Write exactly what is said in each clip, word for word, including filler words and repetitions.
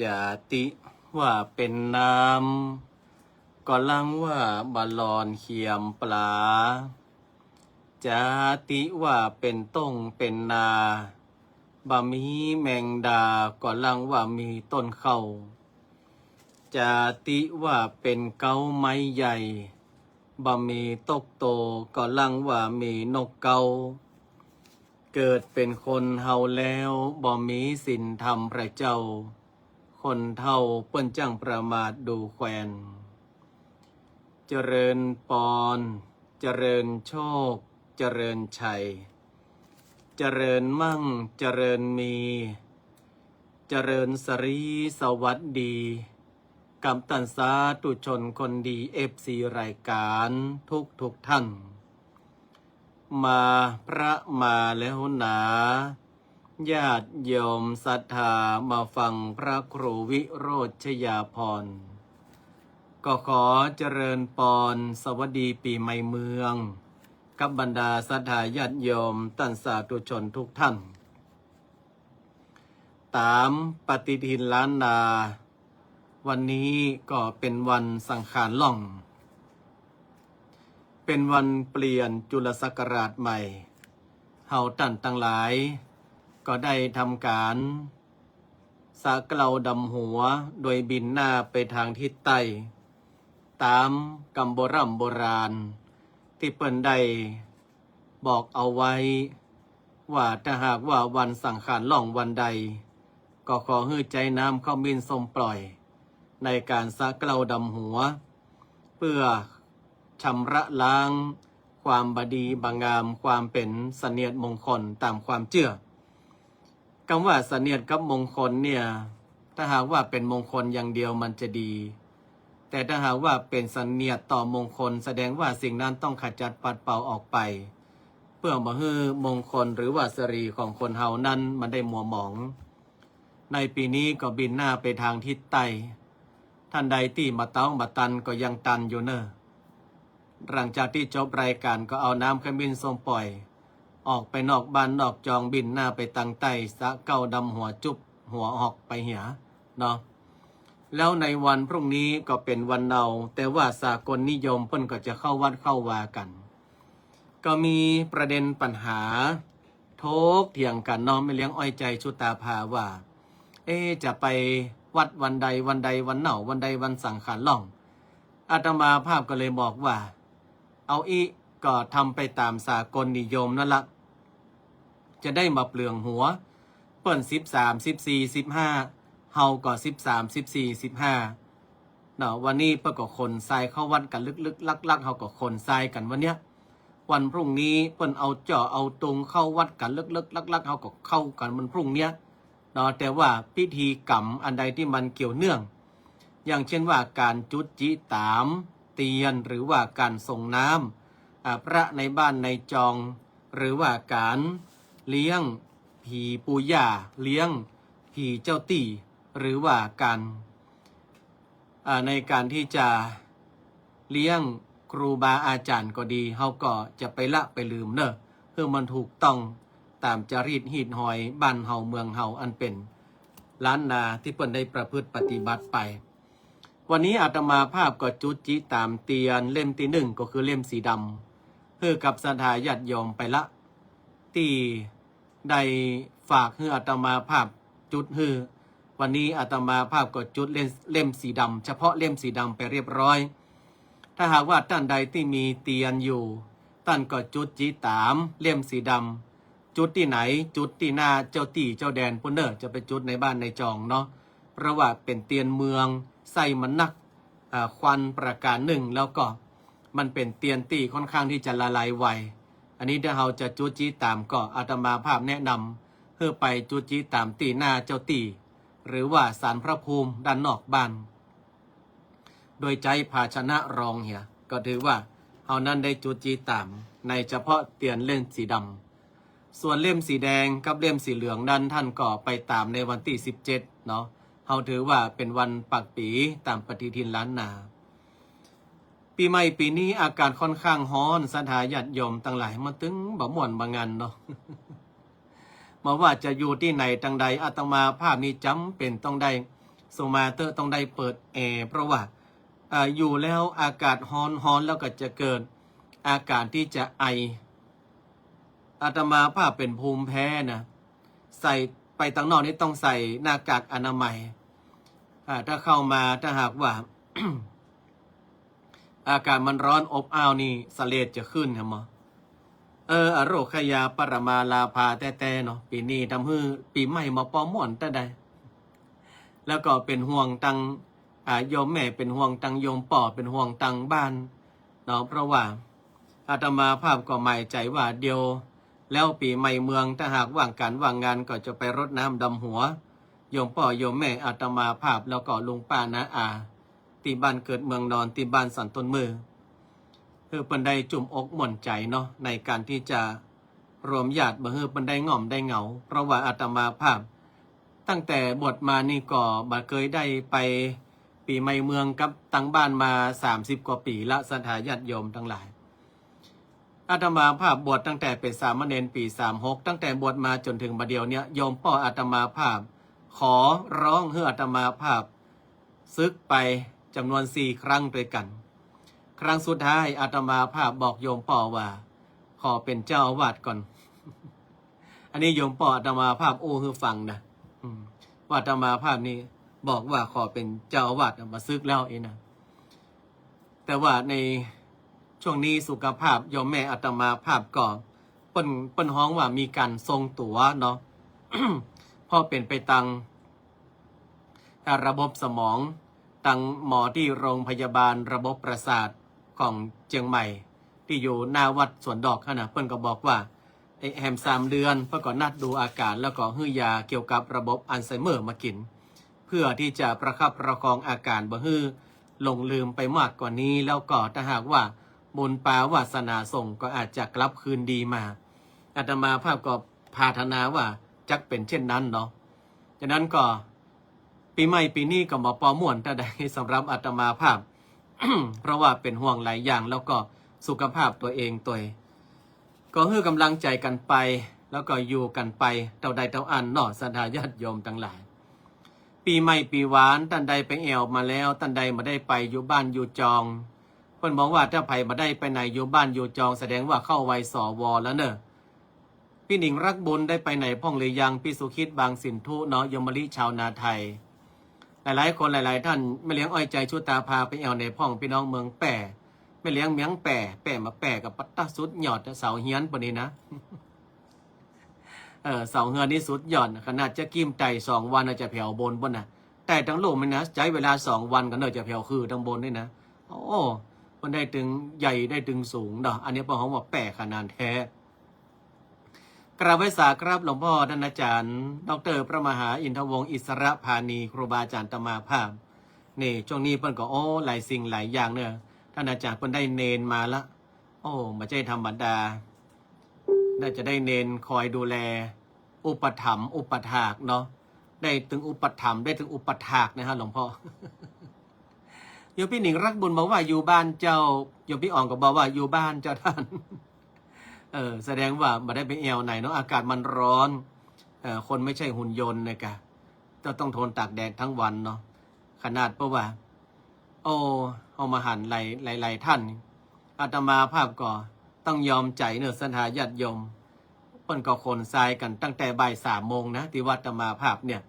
จาติว่าเป๋นน้ำ ก็ลังว่าบ่าหล่อนเขียมปลา จาติว่าเป๋นต้งเป๋นนา บ่มีแมงดา ก็ลังว่ามีต้นเข้า จาติว่าเป๋นเก๊าไม้ใหญ่ บ่มีตกโต ก็ลังว่ามีนกเก๊า เกิดเป๋นคนเฮาแล้ว บ่มีศีลธรรมพระเจ้า คนเฒ่าเปิ้นจั้งประมาทดูแควน เจริญปอน เจริญโชค เจริญชัย เจริญมั่ง เจริญมี เจริญสรีสวัสดี กับต้านสาธุชนคนดี เอฟซี รายก๋านทุกๆ ท่าน มา พระมาแล้วหนา ญาติโยมศรัทธามาฟังพระครูวิโรจน์ชยาภรณ์ ก็ขอเจริญปอนสวัสดีปี๋ใหม่เมือง กับบรรดาศรัทธาญาติโยมต้านสาธุชนทุกท่าน ต๋ามปฏิทินล้านนา วันนี้ก็เป๋นวันสังขารล่อง เป๋นวันเปลี่ยนจุลศักราชใหม่ เฮาต้านตังหลายก็ได้ทำก๋านสระเกลาดำหัว โดยบินหน้าไปตางทิศใต้ ต๋ามกำโบร่ำโบราณตี้เปิ้นได้ บอกเอาไว้ว่าถ้าหากว่าวันสังขารล่องวันใด ก็ขอหื้อใจ๊น้ำขมิ้นส้มปล่อย ในก๋านสระเกลาดำหัว เปื้อชำระล้างความบ่ดีบ่างาม ความเป๋นเสนียดมงคลต๋ามความเจื้อ กำว่าเสนียดกับมงคลเนี่ย ถ้าหากว่าเป๋นมงคลอย่างเดียวมันจะดี แต่ถ้าหากว่าเป๋นเสนียดต่อมงคล แสดงว่าสิ่งนั้นต้องขจัดปัดเป่าออกไป เปื้อบ่หื้อมงคลหรือว่าสิริของคนเฮานั้นมันได้มัวหมอง ในปี๋นี้ก็บินหน้าไปตางทิศใต้ ต้านใดตี้บ่าเต๊าบ่าตันก็ยังตันอยู่เน่อ หลังจากตี้จบรายก๋านก็เอาน้ำขมิ้นส้มปล่อย ออกไปนอกบ้านนอกจอง บินหน้าไปตางใต้ สระเกลาดำหัว จุบหัวออกไปเหียเนาะ แล้วในวันพรุ่งนี้ก็เป๋นวันเนา แต่ว่าสากลนิยมเปิ้นก็จะเข้าวัดเข้าวากั๋น ก็มีประเด็นปัญหาถกเถียงกั๋นเนาะ แม่เลี้ยงอ้อยใจชุตาภาว่า เอ๊ะ จะไปวัดวันใดวันใดวันเนา วันใดวันสังขารล่อง อาตมาภาพก็เลยบอกว่า เอาอี้ ก็ทำไปต๋ามสากลนิยมนั่นละ จะได้บ่าเปลืองหัว เปิ้นสิบสาม สิบสี่ สิบห้า เฮาก็สิบสาม สิบสี่ สิบห้า เนาะ วันนี้เปิ้นก็ขนทรายเข้าวัดกั๋นลึกๆลักๆ เฮาก็ขนทรายกั๋นวันเนี้ย วันพรุ่งนี้เปิ้นเอาจ้อเอาตุงเข้าวัดกั๋นลึกๆลักๆ เฮาก็เข้ากั๋นวันพรุ่งเนี้ย เนาะ แต่ว่าพิธีกรรมอันใดตี้มันเกี่ยวเนื่อง อย่างเช่นว่าก๋านจุดจิต๋ามเตียน หรือว่าก๋านส่งน้ำ อ่า พระในบ้านในจอง หรือว่าก๋านเลี้ยงผีปู่ย่า เลี้ยงผีเจ้าตี้ หรือว่าก๋าน อ่า ในก๋านตี้จะเลี้ยงครูบาอาจ๋ารย์ก็ดี เฮาก็จะไปละไปลืมเน่อ หื้อมันถูกต้องต๋ามจารีตฮีตฮอยบ้านเฮาเมืองเฮาอันเป๋นล้านนาตี้เปิ้นได้ประพฤติปฏิบัติไป วันนี้อาตมาภาพก็จุดจิต๋ามเตียนเล่มตี้นึ่งก็คือเล่มสีดำ หื้อกับศรัทธาญาติโยมไปละ ตี้ได้ฝากหื้ออาตมาภาพจุดหื้อ วันนี้อาตมาภาพก็จุดเล่ม เล่มสีดำ เฉพาะเล่มสีดำไปเรียบร้อย ถ้าหากว่าต้านใดตี้มีเตียนอยู่ ต้านก็จุดจิต๋ามเล่มสีดำ จุดตี้ไหน จุดตี้หน้าเจ้าตี้เจ้าแดนปู้นเน่อ จะไปจุดในบ้านในจองเนาะ เพราะว่าเป๋นเตียนเมือง ไส้มันนัก อ่า ควันประก๋านนึ่ง แล้วก็มันเป๋นเตียนตี้ค่อนข้างตี้จะละลายไว อันนี้ถ้าเฮาจะจุดจิต๋ามก็อาตมาภาพแนะนำหื้อไปจุดจิต๋ามตี้หน้าเจ้าตี้ หรือว่าศาลพระภูมิด้านนอกบ้าน โดยใจ๊ภาชนะรองเหีย ก็ถือว่าเฮานั้นได้จุดจิต๋ามในเฉพาะเตียนเล่มสีดำ ส่วนเล่มสีแดงกับเล่มสีเหลืองนั้นต้านก็ไปต๋ามในวันตี้สิบเจ็ดเนาะ เฮาถือว่าเป๋นวันปากปี๋ต๋ามปฏิทินล้านนา ปี๋ใหม่ปี๋นี้อากาศค่อนข้างฮ้อน ศรัทธาญาติโยมตังหลาย มันตึงบ่ม่วนบ่งันเนาะ บ่ว่าจะอยู่ตี้ไหนตังใด อาตมาภาพนี้จ๋ำเป๋นต้องได้ สุมาเต๊อะ ต้องได้เปิดแอร์ เพราะว่า อ่า อยู่แล้วอากาศฮ้อนๆ แล้วก็จะเกิดอาการที่จะไอ อาตมาภาพเป็นภูมิแพ้นะ ใส่ไปตังนอกนี่ต้องใส่หน้ากากอนามัย อ่า ถ้าเข้ามา ถ้าหากว่า อากาศมันร้อนอบอ้าวนี่ เสลดจะขึ้นครับหมอ เออ อโรคยาปรมาลาภาแต๊ๆ เนาะ ปี๋นี้ทำหื้อปี๋ใหม่มาปอม่วนแต๊ใด แล้วก็เป๋นห่วงตัง อ่า โยมแม่ เป๋นห่วงตังโยมป้อ เป๋นห่วงตังบ้านเนาะ เพราะว่าอาตมาภาพก็หมายใจ๋ว่าเดี๋ยวแล้วปี๋ใหม่เมือง ถ้าหากว่างก๋านว่างงานก็จะไปรดน้ำดำหัว โยมป้อโยมแม่อาตมาภาพ แล้วก็ลุงป้าน้าอา ตี้บ้านเกิดเมืองนอน ตี้บ้านสันต้นเมือ หื้อเปิ้นได้จุ่มอกม่วนใจ๋เนาะ ในก๋านตี้จะรวมญาติ บ่หื้อเปิ้นได้ง่อมได้เหงา เพราะว่าอาตมาภาพ ตั้งแต่บวชมานี่ก็บ่เกยได้ไปปี๋ใหม่เมืองกับตังบ้านมาสามสิบกว่าปี๋ละ ศรัทธาญาติโยมตังหลาย อาตมาภาพบวชตั้งแต่เป๋นสามเณรปี๋สามหก ตั้งแต่บวชมาจ๋นเถิงบ่าเดี่ยวเนี่ย โยมป้ออาตมาภาพ ขอร้องหื้ออาตมาภาพ สึกไปจ๋ำนวนสี่ครั้งตวยกั๋น ครั้งสุดท้ายอาตมาภาพบอกโยมป้อว่า ขอเป๋นเจ้าอาวาสก่อน อันนี้โยมป้ออาตมาภาพอู้หื้อฟังนะ อืม ว่าอาตมาภาพนี่บอกว่าขอเป๋นเจ้าอาวาส บ่าสึกแล้วอี้นะ แต่ว่าในช่วงนี้สุขภาพโยมแม่อาตมาภาพก็ เปิ้น เปิ้นฮ้องว่ามีก๋านทรงตั๋วเนาะ เพราะเป๋นไปตัง อ่า ระบบสมอง ตังหมอตี้โรงพยาบาลระบบประสาทของเจียงใหม่ ตี้อยู่หน้าวัดสวนดอกหั้นนะ เปิ้นก็บอกว่า ไอ้แหมสามเดือน เปิ้นก็นัดดูอาก๋าน แล้วก็หื้อยาเกี่ยวกับระบบอัลไซเมอร์มากิ๋น เพื่อตี้จะประคับประคองอาก๋านบ่หื้อหลงลืมไปมากกว่านี้ แล้วก็ถ้าหากว่าบุญปาวาสนาส่งก็อาจจะกลับคืนดีมา อาตมาภาพก็ปรารถนาว่าจักเป๋นเช่นนั้นเนาะ ฉะนั้นก็ ปี๋ใหม่ปี๋นี้ก็บ่ปอม่วนแต๊ใดสำหรับอาตมาภาพ เพราะว่าเป๋นห่วงหลายอย่าง แล้วก็สุขภาพตั๋วเองตวย ก็หื้อก๋ำลังใจ๋กั๋นไป แล้วก็อยู่กั๋นไปเต้าใดเต้าอั้นเนาะ ศรัทธาญาติโยมตังหลาย ปี๋ใหม่ปี๋หวาน ต้านใดไปแอ่วมาแล้ว ต้านใดบ่ได้ไปอยู่บ้านอยู่จอง เปิ้นบอกว่าถ้าใผบ่ได้ไปไหนอยู่บ้านอยู่จอง แสดงว่าเข้าวัย สว แล้วเน่อ ปี้หนิงรักบุญได้ไปไหนพ่องหรือยัง ปี้สุขิต บางสินธุเนาะ โยมมะลิ ชาวนาไทย หลายๆ คนหลายๆ ท่าน แม่เลี้ยงอ้อยใจชุตาพาไปแอ่วไหนพ่อง ปี้น้องเมืองแป้ แม่เลี้ยงเมียงแป้ แป้มาแป้กับปะตะสุดยอด เสาเฮียนปู้นนี่นะ เออ เสาเฮือนนี่สุดยอด ขนาดจะกึ๊มไต่สองวันอาจจะแผวบนปู้นนะ ไต่ตังลุ่มนี่นะ ใจ๊เวลาสองวันก็เน่อจะแผวคือตังบนนี่นะ โอ้ มันได้ตึงใหญ่ได้ตึงสูงเนาะ อันนี้เปิ้นฮ้องว่าแป้ขนาดแต๊ กราบไหว้สาครับหลวงป้อ ต้านอาจ๋ารย์ ด็อกเตอร์ พระมหาอินทวงศ์ อิสรพานี ครูบาอาจ๋ารย์อาตมาภาพ นี่ ช่วงนี้เปิ้นก็ โอ้ หลายสิ่งหลายอย่างเน่อ ต้านอาจ๋ารย์เปิ้นได้เณรมาละ โอ้ บ่ใจ้ธรรมดา น่าจะได้เณรคอยดูแล อุปถัมภ์อุปถากเนาะ ได้ตึงอุปถัมภ์ ได้ตึงอุปถากนะฮะหลวงป้อ โยมปี้หนิงรักบุญบอกว่าอยู่บ้านเจ้า โยมปี้อ่องก็บอกว่าอยู่บ้านเจ้าต้าน เออ แสดงว่าบ่ได้ไปแอ่วไหนเนาะ อากาศมันร้อน เอ่อ คนไม่ใช่หุ่นยนต์นะกะ ก็ต้องทนตากแดดทั้งวันเนาะ ขนาดเปิ้นว่า โอ้ เฮามาหันหลาย หลายๆ ท่าน อาตมาภาพก็ต้องยอมใจ๋เน่อ ศรัทธาญาติโยม เปิ้นก็ขนทรายกั๋นตั้งแต่บ่ายสามโมงนะ ตี้วัดอาตมาภาพเนี่ย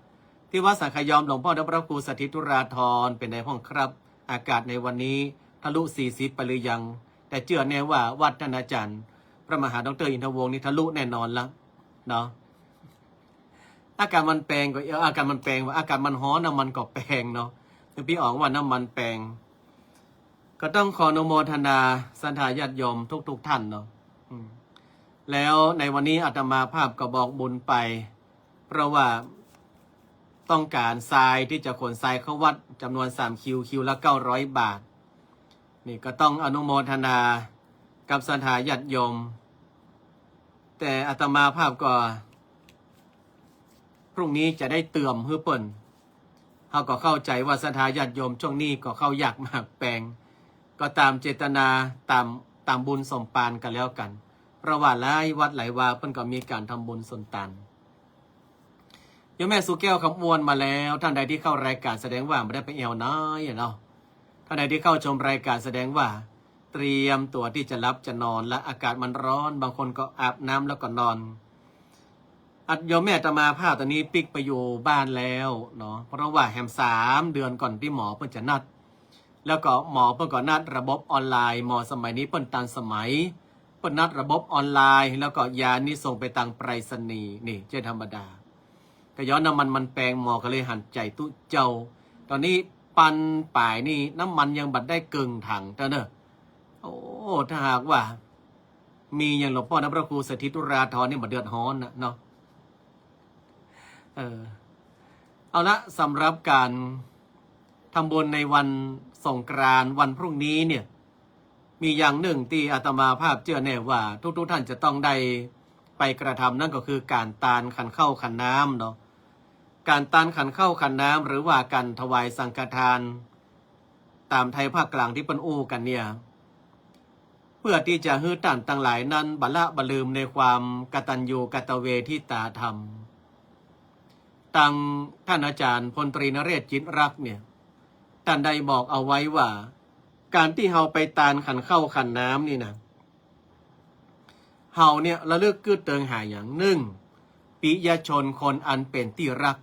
ตี้วัดสังขยอมหลวงป้อเจ้าพระครูสถิตธุราธร เป๋นไงพ่องครับ อากาศในวันนี้ทะลุสี่สิบไปหรือยัง แต่เจื้อแน่ว่าวัดต้านอาจ๋ารย์ พระมหาด็อกเตอร์อินทวงศ์นี่ทะลุแน่นอนละเนาะ อากาศมันแปงก็ เอ่อ อากาศมันแปงว่า อากาศมันฮ้อน น้ำมันก็แปงเนาะ โยมปี้อ่องว่าน้ำมันแปง ก็ต้องขออนุโมทนาศรัทธาญาติโยมทุกๆ ท่านเนาะ อืม แล้วในวันนี้อาตมาภาพก็บอกบุญไป เพราะว่าต้องการทรายตี้จะขนทรายเข้าวัดจ๋ำนวนสามคิว คิวละเก้าร้อยบาท นี่ก็ต้องอนุโมทนากับศรัทธาญาติโยม แต่อาตมาภาพก็ พรุ่งนี้จะได้เติมหื้อเปิ้น เฮาก็เข้าใจ๋ว่าศรัทธาญาติโยมช่วงนี้ก็เข้ายากมากแปง ก็ต๋ามเจตนา ต๋าม ต๋ามบุญสมปานกั๋นแล้วกั๋น เพราะว่าหลายวัดหลายวาเปิ้นก็มีก๋านทำบุญสุนตาน โยมแม่สุแก้วคำอ้วนมาแล้ว ท่านใดที่เข้ารายการแสดงว่าบ่ได้ไปแอ่วไหนอะเนาะ ท่านใดที่เข้าชมรายการแสดงว่าเตรียมตั๋วตี้จะหลับจะนอนละ อากาศมันฮ้อน บางคนก็อาบน้ำแล้วก็นอน อัดโยมแม่อาตมาภาพต๋อนนี้ปิ๊กไปอยู่บ้านแล้วเนาะ เพราะว่าแหมสามเดือนก่อนตี้หมอเปิ้นจะนัด แล้วก็หมอเปิ้นก็นัดระบบออนไลน์ หมอสมัยนี้เปิ้นตันสมัย เปิ้นนัดระบบออนไลน์ แล้วก็ยานี่ส่งไปตางไปรษณีย์ นี่เจ้าธรรมดา ก็ย้อนน้ำมันมันแปง หมอก็เลยหันใจ๋ตุ๊เจ้า ต๋อนนี้ปันป๋ายนี่น้ำมันยังบ่ได้เกิ่งถังเต้าเน่อ โอ้ ถ้าหากว่า มีอย่างหลวงป้อน้ำพระครูสถิตอุราธรนี่บ่เดือดฮ้อนนะเนาะ เออ เอาละ สำหรับการทำบุญในวันสงกรานต์วันพรุ่งนี้เนี่ย มีอย่างนึ่งตี้อาตมาภาพเจื้อแน่ว่าทุกๆ ท่านจะต้องได้ไปกระทำ นั่นก็คือก๋านตานขันข้าวขันน้ำเนาะ ก๋านตานขันข้าวขันน้ำ หรือว่าก๋านถวายสังฆทาน ต๋ามไทยภาคกลางตี้เปิ้นอู้กั๋นเนี่ย เพื่อตี้จะหื้อต้านตังหลายนั้นบ่ละบ่ลืมในความกตัญญูกตเวทิตาธรรม ตังต้านอาจ๋ารย์พลตรีนเรศ จิตรักษ์เนี่ย ต้านได้บอกเอาไว้ว่า ก๋านตี้เฮาไปตานขันข้าวขันน้ำนี่นะ เฮาเนี่ยระลึกกึ๊ดเติงหาอย่าง นึ่ง ปิยชนคนอันเป๋นตี้ฮัก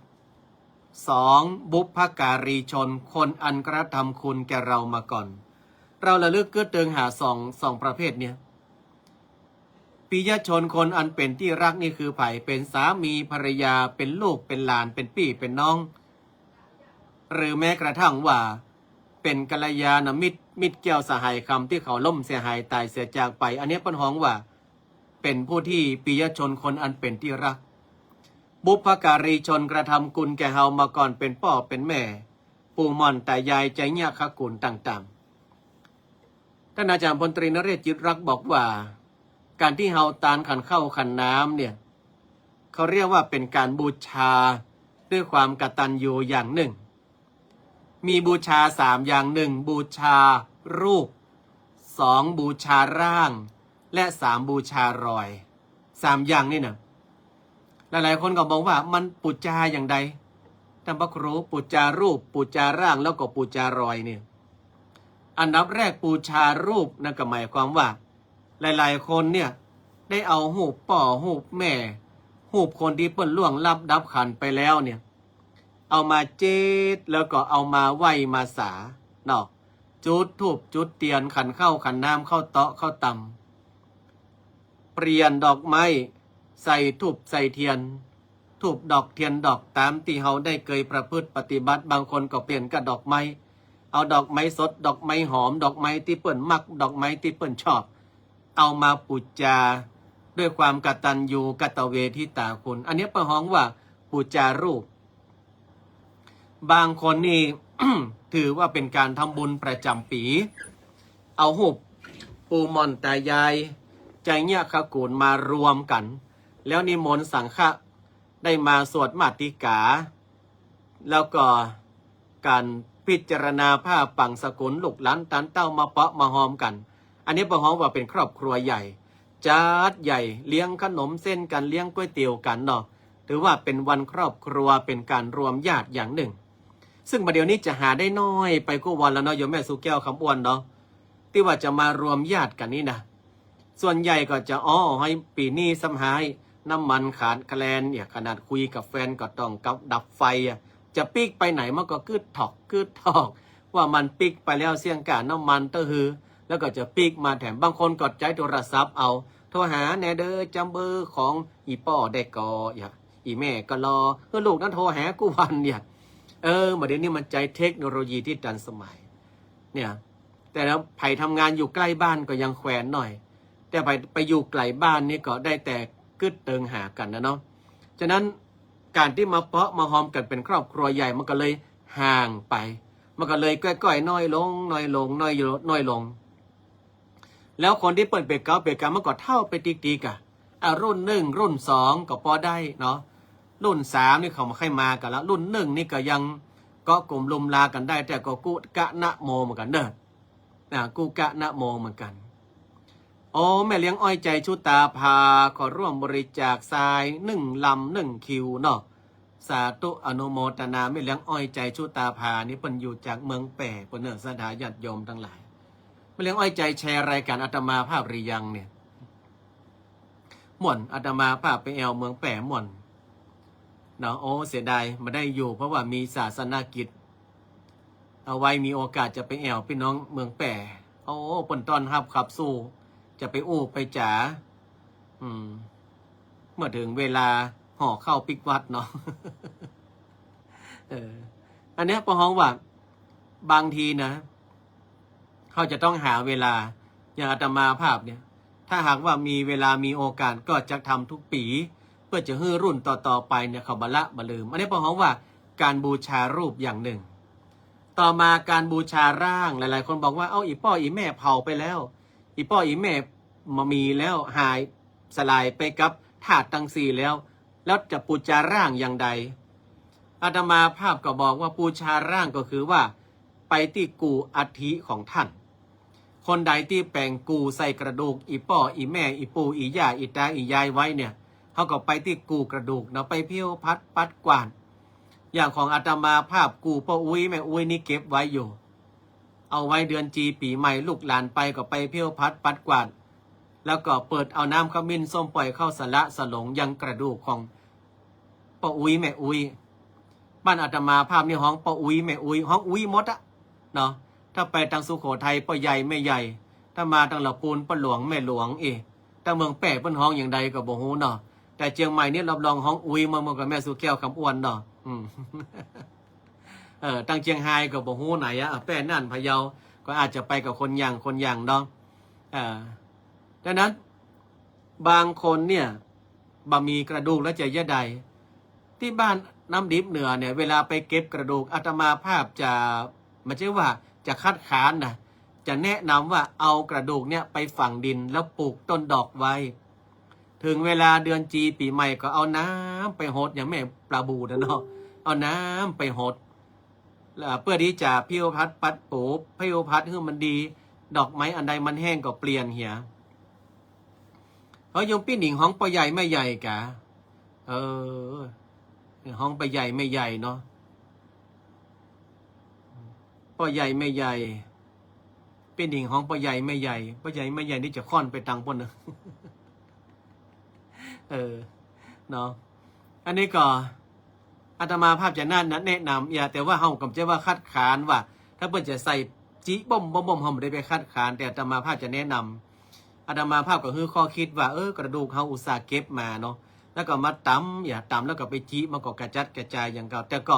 สอง บุพการีชน คนอันกระทำคุณแก่เฮามาก่อน เฮาระลึกกึ๊ดเติงหาสอง สองประเภทเนี่ย ปิยชนคนอันเป๋นตี้ฮักนี่คือใผ เป๋นสามีภรรยา เป๋นลูก เป๋นหลาน เป๋นปี้ เป๋นน้อง หรือแม้กระทั่งว่าเป๋นกัลยาณมิตร มิตรแก้วสหายคำ ตี้เขาล้มเสียหายต๋ายเสียจากไป อันเนี้ยเปิ้นฮ้องว่า เป๋นผู้ตี้ปิยชนคนอันเป๋นตี้ฮัก บุพการีชนกระทำคุณแก่เฮามาก่อน เป๋นป้อเป๋นแม่ ปู่หม่อนต๋ายาย ไชยะฆกุลต่างๆ ต้านอาจ๋ารย์พลตรีนเรศ จิตรักษ์บอกว่า ก๋านตี้เฮาตานขันข้าวขันน้ำเนี่ย เขาเรียกว่าเป๋นก๋านบูชาด้วยความกตัญญูอย่างนึ่ง มีบูชาสามอย่าง นึ่ง บูชารูป สอง บูชาร่าง และสาม บูชารอย สามอย่างนี่นะ หลายๆ คนก็บอกว่ามันปู๋จาอย่างใด ต้านพระครู ปู๋จารูป ปู๋จาร่าง แล้วก็ปู๋จารอยเนี่ย อันดับแรกปู๋จารูปนั่นก็หมายความว่า หลายๆ คนเนี่ยได้เอาฮูปป้อฮูปแม่ ฮูปคนตี้เปิ้นล่วงลับดับขันธ์ไปแล้วเนี่ย เอามาเจิด แล้วก็เอามาไหว้มาสาเนาะ จุดธูปจุดเตียน ขันข้าวขันน้ำ ข้าวเต๊าะข้าวตำ เปลี่ยนดอกไม้ ใส่ธูปใส่เตียน ธูปดอกเตียนดอก ต๋ามตี้เฮาได้เกยประพฤติปฏิบัติ บางคนก็เปลี่ยนกับดอกไม้ เอาดอกไม้สด ดอกไม้หอม ดอกไม้ตี้เปิ้นมัก ดอกไม้ตี้เปิ้นชอบ เอามาปู๋จาด้วยความกตัญญูกตเวทิตาคุณ อันเนี้ยเปิ้นฮ้องว่าปู๋จารูป บางคนนี่ ถือว่าเป๋นก๋านทำบุญประจ๋ำปี๋ เอาฮูปปู่หม่อนต๋ายาย ไชยะฆกุลมารวมกั๋น แล้วนิมนต์สังฆะได้มาสวดมาติกา แล้วก็ก๋านพิจารณาผ้าปั๋งสกุล ลูกหลานตานเต้ามาเปาะมาฮอมกั๋น อันนี้เปิ้นฮ้องว่าเป๋นครอบครัวใหญ่ จัดใหญ่ เลี้ยงขนมเส้นกั๋น เลี้ยงก๋วยเตี๋ยวกั๋นเนาะ ถือว่าเป๋นวันครอบครัว เป๋นก๋านรวมญาติอย่างนึ่ง ซึ่งบ่าเดี่ยวนี้จะหาได้น้อยไปกู้วันแล้วเนาะ โยมแม่สุแก้วคำอ้วนเนาะ ตี้ว่าจะมารวมญาติกั๋นนี่นะ ส่วนใหญ่ก็จะ อ้อ หื้อปี๋นี้ซ้ำหาน้ำมันขาดแคลนเนี่ย ขนาดคุยกับแฟนก็ต้องกับดับไฟอะ จะปิ๊กไปไหนมันก็กึ๊ดถอกกึ๊ดถอก ว่ามันปิ๊กไปแล้วเสี้ยงก้าน้ำมันเต๊อะฮือ แล้วก็จะปิ๊กมาแถม บางคนก็ใจ๊โทรศัพท์เอา โทรหาแน่เด้อ จ๋ำเบอร์ของอี่ป้อได้ก่อ อย่า อี่แม่ก็รอ หื้อลูกนั้นโทรหากู้วันเนี่ย เออ บ่าเดี่ยวนี้มันใจ๊เทคโนโลยีตี้ตันสมัย เนี่ย แต่ละ ใผทำงานอยู่ใก้บ้านก็ยังแขวนหน่อย แต่ใผไปอยู่ไก๋บ้านนี่ก็ได้แต่กึ๊ดเติงหากั๋นนะเนาะ ฉะนั้นก๋านตี้มาเปาะมาฮอมกั๋นเป๋นครอบครัวใหญ่มันก็เลยห่างไป มันก็เลยก้อยๆ น้อยลง น้อยลง น้อยลง น้อยลง แล้วคนตี้เปิ้นเป๋นเก๊าเป๋นกำมันก็เฒ่าไปติ๊กๆ อะ อ่ะ รุ่นนึ่ง รุ่นสองก็ปอได้เนาะ รุ่นสามนี่เขาบ่ใค่มากั๋นละ รุ่นนึ่งนี่ก็ยังเกาะกุมลุมลากั๋นได้ แต่ก็กุกะนะโมเหมือนกั๋นเนาะ อ่ะ กุกะนะโมเหมือนกั๋น โอ้ แม่เลี้ยงอ้อยใจ๋ชุตาภา ขอร่วมบริจาคทรายนึ่งลำนึ่งคิวเนาะ สาธุอนุโมทนา แม่เลี้ยงอ้อยใจ๋ ชุตาภา นี่เปิ้นอยู่จากเมืองแป้ เปิ้นเน่อ ศรัทธาญาติโยมตังหลาย แม่เลี้ยงอ้อยใจ๋แชร์รายก๋านอาตมาภาพหรือยังเนี่ย ม่วน อาตมาภาพไปแอ่วเมืองแป้ม่วนเนาะ โอ้ เสียดายบ่ได้อยู่ เพราะว่ามีศาสนกิจ เอาไว้มีโอกาสจะไปแอ่วปี้น้องเมืองแป้ โอ้ เปิ้นต้อนฮับขับสู้ จะไปอู้ไปจ๋า อืม เมื่อเถิงเวลาห่อข้าวปิ๊กวัดเนาะ เออ อันเนี้ยเปิ้นฮ้องว่า บางทีนะ เฮาจะต้องหาเวลา อย่างอาตมาภาพเนี่ย ถ้าหากว่ามีเวลามีโอกาสก็จะทำทุกปี๋ เพื่อจะหื้อรุ่นต่อๆ ไปเนี่ยเขาบ่ละบ่ลืม อันนี้เปิ้นฮ้องว่าก๋านบูชารูปอย่างนึ่ง ต่อมาก๋านบูชาร่าง หลายๆ คนบอกว่า เอ้า อี่ป้ออี่แม่เผาไปแล้ว อี่ป้ออี่แม่บ่มีแล้ว หายสลายไปกับธาตุตังสี่แล้ว แล้วจะปู๋จาร่างอย่างใด อาตมาภาพก็บอกว่าปู๋จาร่างก็คือว่าไปตี้กู่อัฐิของต้าน คนใดตี้แป๋งกู่ใส่กระดูกอี่ป้ออี่แม่ อี่ปู่อี่ย่า อี่ตาอี่ยายไว้เนี่ย เฮาก็ไปตี้กู่กระดูกเนาะ ไปเผี้ยวผัดปัดกวาด อย่างของอาตมาภาพกู่ป้ออุ๊ยแม่อุ๊ยนี่เก็บไว้อยู่ เอาไว้เดือนจีปี๋ใหม่ลูกหลานไปก็ไปเผี้ยวผัดปัดกวาด แล้วก็เปิดเอาน้ำขมิ้นส้มป่อยเข้าสละสลงยังกระดูกของป้ออุ๊ยแม่อุ๊ย บ้านอาตมาภาพนี่ฮ้องป้ออุ๊ยแม่อุ๊ย ฮ้องอุ๊ยหมดอะเนาะ ถ้าไปตางสุโขทัยป้อใหญ่แม่ใหญ่ ถ้ามาตางละปูนป้อหลวงแม่หลวง เอ ตางเมืองแป้เปิ้นฮ้องอย่างใดก็บ่ฮู้เนาะ แต่เจียงใหม่นี่รับรองฮ้องอุ๊ยหมด หมดกับแม่สุแก้ว คำอ้วนเนาะ อืม เออ ตางเจียงฮายก็บ่ฮู้ไหนอะ แป้น่าน พะเยา ก็อาจจะไปกับคนอย่างคนอย่างเนาะ เออ ดังนั้น บางคนเนี่ย บ่มีกระดูกแล้วจะเยียะใด ตี้บ้านน้ำดิบเหนือเนี่ย เวลาไปเก็บกระดูก อาตมาภาพจะ บ่ใจ้ว่าจะคัดค้านนะ จะแนะนำว่าเอากระดูกเนี่ยไปฝังดินแล้วปลูกต้นดอกไว้ เถิงเวลาเดือนจีปี๋ใหม่ก็เอาน้ำไปหด อย่างแม่ปลาบู่นะเนาะ เอาน้ำไปหด เอ่อ เปื้อตี้จะเผี้ยวผัดปัดปู๋ เผี้ยวผัดหื้อมันดี ดอกไม้อันใดมันแห้งก็เปลี่ยนเหีย เฮาโยมปี้หนิงฮ้องป้อใหญ่แม่ใหญ่กา เออ ฮ้องป้อใหญ่แม่ใหญ่เนาะ ป้อใหญ่แม่ใหญ่ ปี้หนิงฮ้องป้อใหญ่แม่ใหญ่ ป้อใหญ่แม่ใหญ่นี่จะค่อนไปตางปู้นนะ เออ เนาะ อันนี้ก็ อาตมาภาพจะนั่นนะ แนะนำ อย่า แต่ว่าเฮาก็บ่ใจ้ว่าคัดค้านว่า ถ้าเปิ้นจะใส่จิบ้มบ้มบ้ม เฮาบ่ได้ไปคัดค้าน แต่อาตมาภาพจะแนะนำ อาตมาภาพก็หื้อข้อคิดว่า เออ กระดูกเฮาอุตส่าห์เก็บมาเนาะ แล้วก็มาตำ อย่า ตำแล้วก็ไปจิ มันก็กระจัดกระจายอย่างเก่า แต่ก็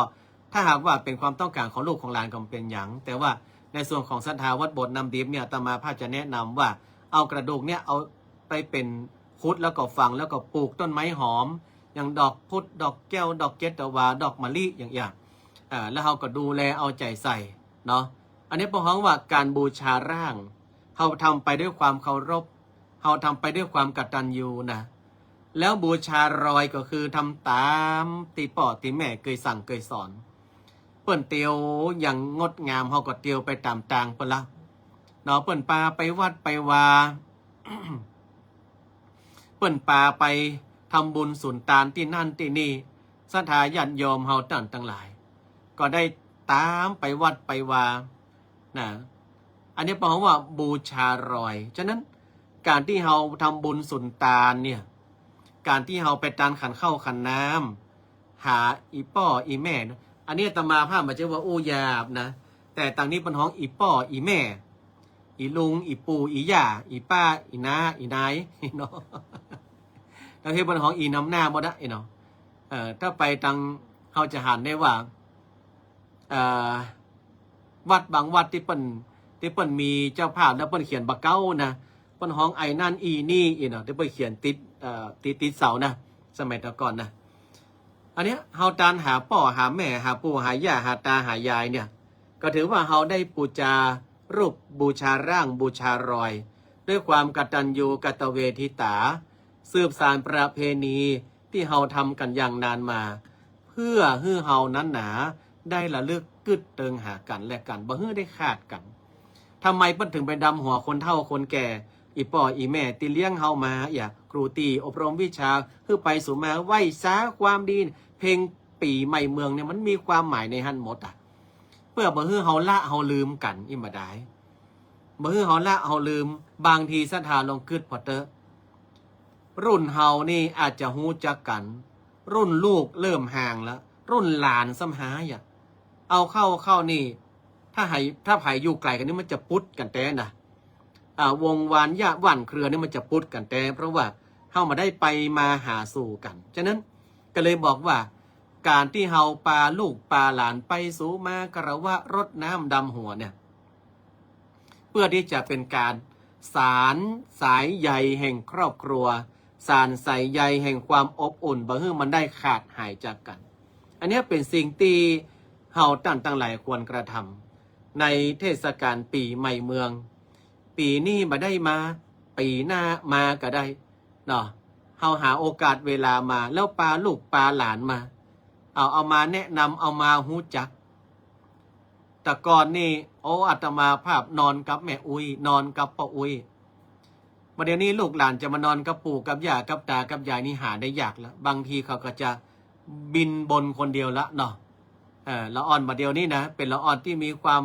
ถ้าหากว่าเป๋นความต้องก๋านของลูกของหลานก็บ่เป๋นหยัง แต่ว่าในส่วนของศรัทธาวัดโบสถ์น้ำดิบเนี่ย อาตมาภาพจะแนะนำว่า เอากระดูกเนี่ย เอาไปเป๋นขุดแล้วก็ฝัง แล้วก็ปลูกต้นไม้หอม อย่างดอกพุด ดอกแก้ว ดอกเจตวา ดอกมะลิ อย่างเอี้ย อ่า แล้วเฮาก็ดูแลเอาใจ๋ใส่เนาะ อันนี้เปิ้นฮ้องว่าก๋านบูชาร่าง เฮาทำไปด้วยความเคารพ เฮาทำไปด้วยความกตัญญูนะ แล้วบูชารอยก็คือทำต๋ามตี้ป้อตี้แม่เกยสั่งเกยสอน เปิ้นเตียวอย่างงดงาม เฮาก็เตียวไปต๋ามตางเปิ้นละเนาะ เปิ้นปาไปวัดไปวา เปิ้นปาไปทำบุญสุนตานตี้นั่นตี้นี่ ศรัทธาญาติโยมเฮาต้านตังหลาย ก็ได้ต๋ามไปวัดไปวา นะ อันนี้เปิ้นฮ้องว่าบูชารอย ฉะนั้นก๋านตี้เฮาทำบุญสุนตานเนี่ย ก๋านตี้เฮาไปตานขันข้าวขันน้ำ หาอี่ป้ออี่แม่นะ อันนี้อาตมาภาพบ่ใจ้ว่าอู้หยาบนะ แต่ตางนี้เปิ้นฮ้องอี่ป้ออี่แม่ อี่ลุง อี่ปู่ อี่ย่า อี่ป้า อี่น้า อี่นาย เนาะ ตางนี้เปิ้นฮ้องอี่นำหน้าหมดอะ เนาะ เอ่อ ถ้าไปตาง เฮาจะหันได้ว่า เอ่อ วัดบางวัดตี้เปิ้น ตี้เปิ้นมีเจ้าภาพแล้วเปิ้นเขียนบ่าเก๊านะ เปิ้นฮ้องไอ้นั่นอี่นี่ อี่เนาะ ตี้เปิ้นเขียนติด เอ่อ ติด ติดเสานะ สมัยแต่ก่อนนะ อันเนี้ยเฮาตานหาป้อหาแม่ หาปู่หาย่า หาตาหายายเนี่ย ก็ถือว่าเฮาได้ปู๋จารูป บูชาร่าง บูชารอย ด้วยความกตัญญูกตเวทิตา สืบสานประเพณีตี้เฮาทำกั๋นอย่างนานมา เพื่อหื้อเฮานั้นหนาได้ระลึกกึ๊ดเติงหากั๋นและกั๋น บ่หื้อได้ขาดกั๋น ทำไมเปิ้นเถิงไปดำหัวคนเฒ่าคนแก่ อี่ป้ออี่แม่ตี้เลี้ยงเฮามา เอี้ย ครูตี้อบรมวิชา หื้อไปสู่มา ไหว้สาความดี เพ็ง ปี๋ใหม่เมืองเนี่ยมันมีความหมายในหั้นหมดอะ เปื้อบ่หื้อเฮาละเฮาลืมกั๋น อี้บ่ดาย บ่หื้อเฮาละเฮาลืม บางทีศรัทธาลองกึ๊ดผ่อเต๊อะ รุ่นเฮานี่อาจจะฮู้จักกั๋น รุ่นลูกเริ่มห่างแล้ว รุ่นหลานซ้ำหายอะ เอาเข้า เข้านี่ ถ้าใผ ถ้าใผอยู่ไก๋กั๋นนี่มันจะปุ๊ดกั๋นแต๊นะ อ่า วงวานญาติหว่านเครือนี่มันจะปุ๊ดกั๋นแต๊ เพราะว่าเฮาบ่ได้ไปมาหาสู่กั๋น ฉะนั้นก็เลยบอกว่า ก๋านตี้เฮาปาลูกปาหลานไปสู่มาคารวะรดน้ำดำหัวเนี่ย เปื้อตี้จะเป๋นก๋านสานสายใยแห่งครอบครัว สานสายใยแห่งความอบอุ่น บ่หื้อมันได้ขาดหายจากกั๋น อันเนี้ยเป๋นสิ่งตี้เฮาต้านตังหลายควรกระทำในเทศกาลปี๋ใหม่เมือง ปี๋นี้บ่ได้มา ปี๋หน้ามาก็ได้เนาะ เฮาหาโอกาสเวลามา แล้วปาลูกปาหลานมา เอา เอามาแนะนำ เอามาฮู้จัก แต่ก่อนนี่ โอ้ อาตมาภาพนอนกับแม่อุ๊ย นอนกับป้ออุ๊ย บ่าเดี่ยวนี้ลูกหลานจะมานอนกับปู่กับย่ากับตากับยายนี่หาได้ยากแล้ว บางทีเขาก็จะบินบนคนเดียวละเนาะ เออ ละอ่อนบ่าเดี่ยวนี้นะ เป๋นละอ่อนตี้มีความ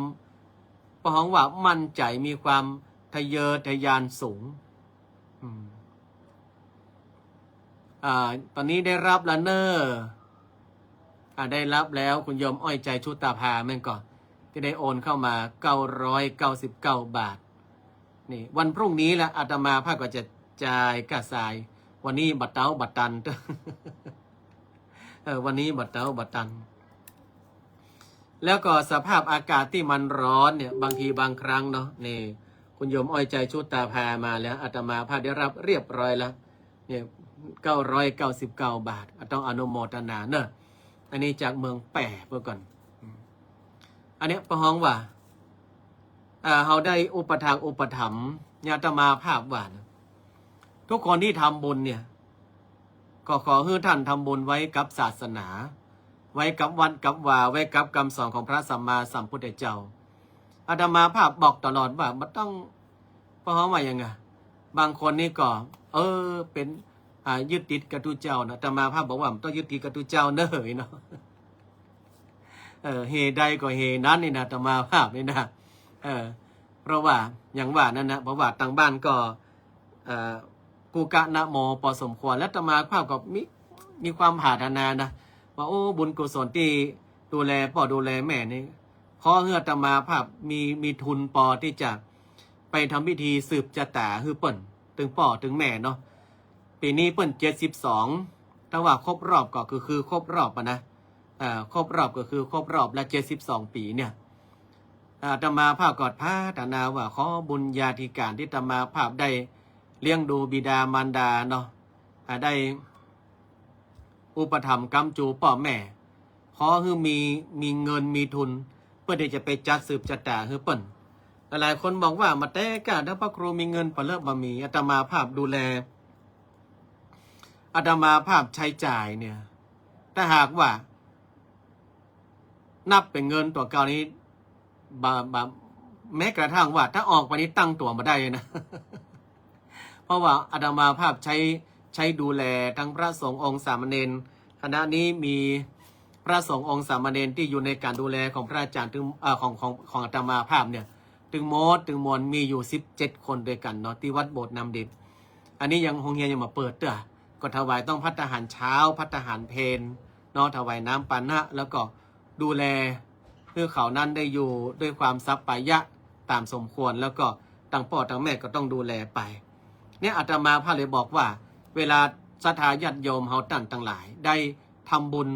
ปะฮ้องว่ามั่นใจ๋ มีความทะเยอทะยานสูง อืม อ่า ต๋อนนี้ได้รับแล้วเน่อ อ่า ได้รับแล้ว คุณโยมอ้อยใจชุตาภาแม่นก่อ ตี้ได้โอนเข้ามา เก้าร้อยเก้าสิบเก้าบาท นี่ วันพรุ่งนี้ละ อาตมาภาพก็จะจ่ายก้าสาย วันนี้บ่เต๊าบ่ตัน เออ วันนี้บ่เต๊าบ่ตัน แล้วก็สภาพอากาศตี้มันร้อนเนี่ย บางทีบางครั้งเนาะ นี่ คุณโยมอ้อยใจชุตาภามาแล้ว อาตมาภาพได้รับเรียบร้อยแล้ว เนี่ย เก้าร้อยเก้าสิบเก้าบาท อ่ะ ต้องอนุโมทนาเนอะ อันนี้จากเมืองแป้เปื้อก่อน อืม อันเนี้ยปะฮ้องว่า อ่า เฮาได้อุปถากอุปถัมภ์ เนี่ย อาตมาภาพว่านะ ทุกคนที่ทำบุญเนี่ย ก็ขอหื้อต้านทำบุญไว้กับศาสนา ไว้กับวัดกับวา ไว้กับกำสอนของพระสัมมาสัมพุทธเจ้า อาตมาภาพบอกตลอดว่าบ่ต้อง ปะฮ้องว่าหยังอะ บางคนนี่ก็ เออ เป๋น อ่า ยึดติดกับตุ๊เจ้านะ อาตมาภาพบอกว่าบ่ต้องยึดติดกับตุ๊เจ้าเน่อเนาะ เออ เหตุใดก็เหตุนั้นนี่นะ อาตมาภาพนี่นะ เออ เพราะว่าอย่างว่านั่นนะ เพราะว่าตังบ้านก็ เอ่อ กุกะนะโมปอสมควร และอาตมาภาพก็มี มีความปรารถนานะ ว่า โอ้ บุญกุศลตี้ดูแลป้อดูแลแม่นี่ ขอหื้ออาตมาภาพมี มีทุนปอตี้จะไปทำพิธีสืบจะต๋าหื้อเปิ้น ตึงป้อตึงแม่เนาะ ปี๋นี้เปิ้นเจ็ดสิบสอง ถ้าว่าครบรอบก็คือ คือครบรอบอะนะ เอ่อ ครบรอบก็คือครบรอบละเจ็ดสิบสองปี๋เนี่ย อาตมาภาพก็ปรารถนาว่าขอบุญญาธิการตี้อาตมาภาพได้เลี้ยงดูบิดามารดาเนาะ อ่า ได้อุปถัมภ์ค้ำจูป้อแม่ ขอหื้อมี มีเงินมีทุน เปื้อตี้จะไปจัดสืบจะต๋าหื้อเปิ้น หลายๆคนบอกว่า บ่าแต่ก้า ถ้าพระครูมีเงินปะเลิอะ บ่มี อาตมาภาพดูแล อาตมาภาพใช้จ่ายเนี่ย ถ้าหากว่า นับเป๋นเงินตั๋วเก่านี้ บ่า บ่า แม้กระทั่งว่าถ้าออกไปนี้ตั้งตั๋วบ่ได้เลยนะ เพราะว่าอาตมาภาพใช้ ใช้ดูแลทั้งพระสงฆ์องค์สามเณร คณะนี้มีพระสงฆ์องค์สามเณรตี้อยู่ในการดูแลของพระอาจารย์ตึง เอ่อ ของ ของ ของอาตมาภาพเนี่ย ตึงหมดตึงมวลมีอยู่สิบเจ็ดคนด้วยกั๋นเนาะ ตี้วัดโบสถ์น้ำดิบ อันนี้ยังโฮงเฮียนยังบ่เปิดเตื้อ ก็ถวายต้องภัตตาหารเช้า ภัตตาหารเพลเนาะ ถวายน้ำปานะ แล้วก็ดูแลหื้อเขานั้นได้อยู่ด้วยความสัปปายะต๋ามสมควร แล้วก็ตังป้อตังแม่ก็ต้องดูแลไป เนี่ยอาตมาภาพเลยบอกว่า เวลาศรัทธาญาติโยมเฮาต้านตังหลายได้ทำบุญ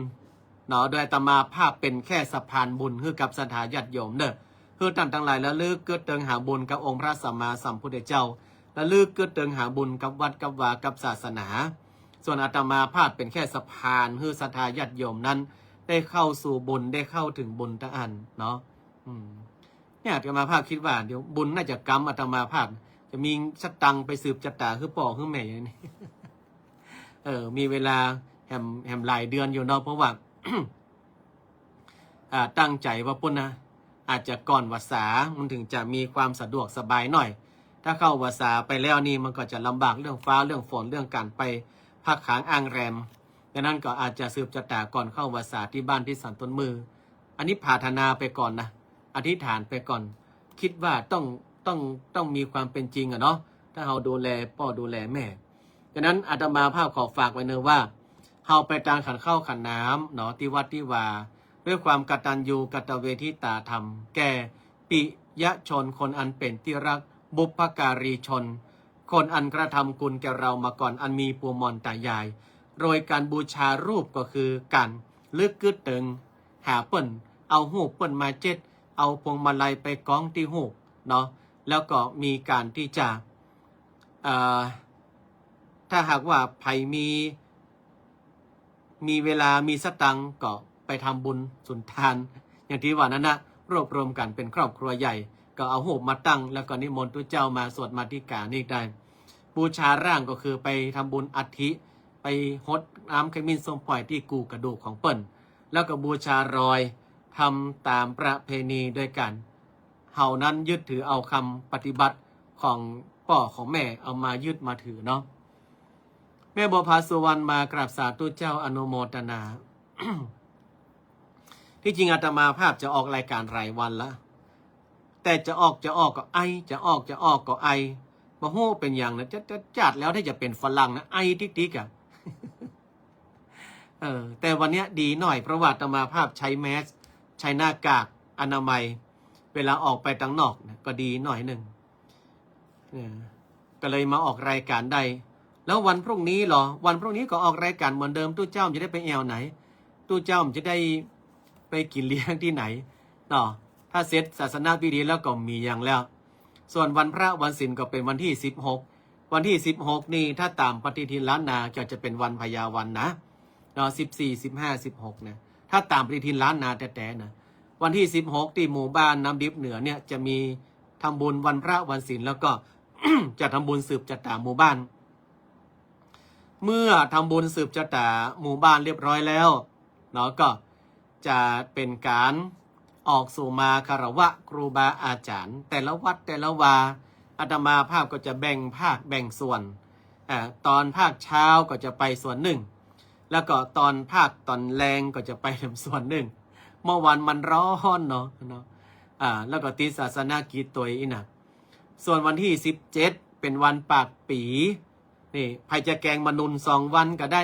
เนาะ โดยอาตมาภาพเป๋นแค่สะพานบุญหื้อกับศรัทธาญาติโยมเน่อ หื้อต้านตังหลายระลึกกึ๊ดเติงหาบุญกับองค์พระสัมมาสัมพุทธเจ้า ระลึกกึ๊ดเติงหาบุญกับวัดกับวากับศาสนา ส่วนอาตมาภาพเป๋นแค่สะพานหื้อศรัทธาญาติโยมนั้นได้เข้าสู่บุญ ได้เข้าถึงบุญตังอั้นเนาะ อืม เนี่ยอาตมาภาพกึ๊ดว่าเดี๋ยวบุญน่าจะกำอาตมาภาพ จะมีสตังค์ไปสืบจะต๋าหื้อป้อหื้อแม่อย่างนี้ เออ มีเวลาแหม แหมหลายเดือนอยู่เนาะ เพราะว่า อ่า ตั้งใจ๋ว่าปู้นนะ อาจจะก่อนวัสสา มันถึงจะมีความสะดวกสบายหน่อย ถ้าเข้าวัสสาไปแล้วนี่มันก็จะลำบากเรื่องฟ้าเรื่องฝน เรื่องก๋านไปพักค้างอ้างแรม ดังนั้นก็อาจจะสืบจะต๋าก่อนเข้าวัสสาตี้บ้านตี้สันต้นมือ อันนี้ผาถนาไปก่อนนะ อธิษฐานไปก่อน คิดว่าต้อง ต้อง ต้องมีความเป็นจริงอะเนาะ ถ้าเฮาดูแลป้อดูแลแม่ ดังนั้นอาตมาภาพขอฝากไว้เนอะว่า เฮาไปตางขันข้าวขันน้ำเนาะ ตี้วัดตี้วา ด้วยความกตัญญูกตเวทิตาธรรม แก่ปิยชนคนอันเป๋นตี้ฮัก บุพการีชน คนอันกระทำคุณแก่เรามาก่อน อันมีปู่หม่อนต๋ายาย โดยก๋านบูชารูปก็คือก๋านระลึกกึ๊ดเติงหาเปิ้น เอาฮูปเปิ้นมาเจ็ด เอาพวงมาลัยไปก๊องตี้ฮูปเนาะ แล้วก็มีก๋านตี้จะ เอ่อ ถ้าหากว่าใผมี มีเวลามีสตังค์ก็ไปทำบุญสุนทาน อย่างตี้ว่านั้นนะ รวบรวมกั๋นเป๋นครอบครัวใหญ่ ก็เอาฮูปมาตั้ง แล้วก็นิมนต์ตุ๊เจ้ามาสวดมาติกานี่ได้ บูชาร่างก็คือไปทำบุญอัฐิ ไปฮดน้ำขมิ้นส้มป่อยตี้กู่กระดูกของเปิ้น แล้วก็บูชารอย ทำต๋ามประเพณีด้วยกั๋น เฮานั้นยึดถือเอาคำปฏิบัติของป้อของแม่เอามายึดมาถือเนาะ แม่บัวผาสุวรรณมากราบสาธุเจ้าอนุโมทนา ที่จริงอาตมาภาพจะออกรายการหลายวันละ แต่จะออกจะออกก็ไอ จะออกจะออกก็ไอ บ่ฮู้เป๋นหยังนะ จะ จะจัดแล้วถ้าจะเป๋นฝรั่งนะ ไอติ๊กๆ อะ เออ แต่วันเนี้ยดีหน่อย เพราะว่าอาตมาภาพใช้แมสก์ ใช้หน้ากากอนามัย เวลาออกไปตังนอกนะ ก็ดีหน่อยนึ่ง เออ ก็เลยมาออกรายการได้ แล้ววันพรุ่งนี้เหรอ วันพรุ่งนี้ก็ออกรายการเหมือนเดิม ตุ๊เจ้าจะได้ไปแอ่วไหน ตุ๊เจ้าจะได้ไปกิ๋นเลี้ยงตี้ไหนเนาะ ถ้าเสร็จศาสนพิธีแล้วก็มีอย่างแล้ว ส่วนวันพระวันศีลก็เป๋นวันตี้สิบหก วันตี้สิบหกนี่ถ้าต๋ามปฏิทินล้านนาก็จะเป๋นวันพญาวันนะเนาะ สิบสี่ สิบห้า สิบหก นะ ถ้าต๋ามปฏิทินล้านนาแต๊ๆ นะ วันตี้สิบหกตี้หมู่บ้านน้ำดิบเหนือเนี่ยจะมีทำบุญวันพระวันศีล แล้วก็ จะทำบุญสืบจะต๋าหมู่บ้าน เมื่อทำบุญสืบจะต๋าหมู่บ้านเรียบร้อยแล้วเนาะ ก็จะเป๋นก๋านออกสู่มาคารวะครูบาอาจ๋ารย์ แต่ละวัดแต่ละวา อาตมาภาพก็จะแบ่งภาคแบ่งส่วน อ่า ตอนภาคเช้าก็จะไปส่วนนึ่ง แล้วก็ตอนภาคต๋อนแลงก็จะไปส่วนนึ่ง เมื่อวันมันฮ้อนเนาะ เนาะ อ่า แล้วก็ติดศาสนกิจตวยอี้นะ ส่วนวันตี้สิบเจ็ดเป๋นวันปากปี๋ นี่ ใผจะแก๋งมะนุนสองวันก็ได้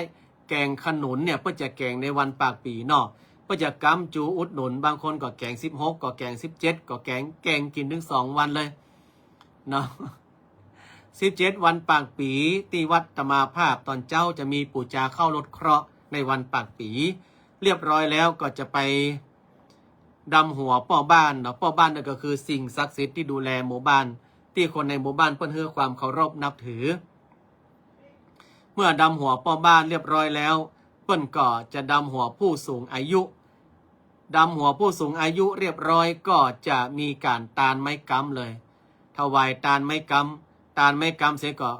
แก๋งขนุนเนี่ย เปิ้นจะแก๋งในวันปากปี๋เนาะ เปิ้นจะก๊ำจูอุดหนุน บางคนก็แก๋งสิบหก ก็แก๋งสิบเจ็ด ก็แก๋ง แก๋งกิ๋นเถิงสองวันเลยเนาะ สิบเจ็ดวันปากปี๋ ตี้วัดอาตมาภาพต๋อนเจ๊าจะมีปู๋จาเข้ารถเคราะห์ในวันปากปี๋ เรียบร้อยแล้วก็จะไปดำหัวป้อบ้านเนาะ ป้อบ้านนั่นก็คือสิ่งศักดิ์สิทธิ์ตี้ดูแลหมู่บ้าน ตี้คนในหมู่บ้านเปิ้นหื้อความเคารพนับถือ เมื่อดำหัวป้อบ้านเรียบร้อยแล้ว เปิ้นก็จะดำหัวผู้สูงอายุ ดำหัวผู้สูงอายุเรียบร้อยก็จะมีก๋านตานไม้ก๊ำเลย ถวายตานไม้ก๊ำ ตานไม้ก๊ำเสร็จก็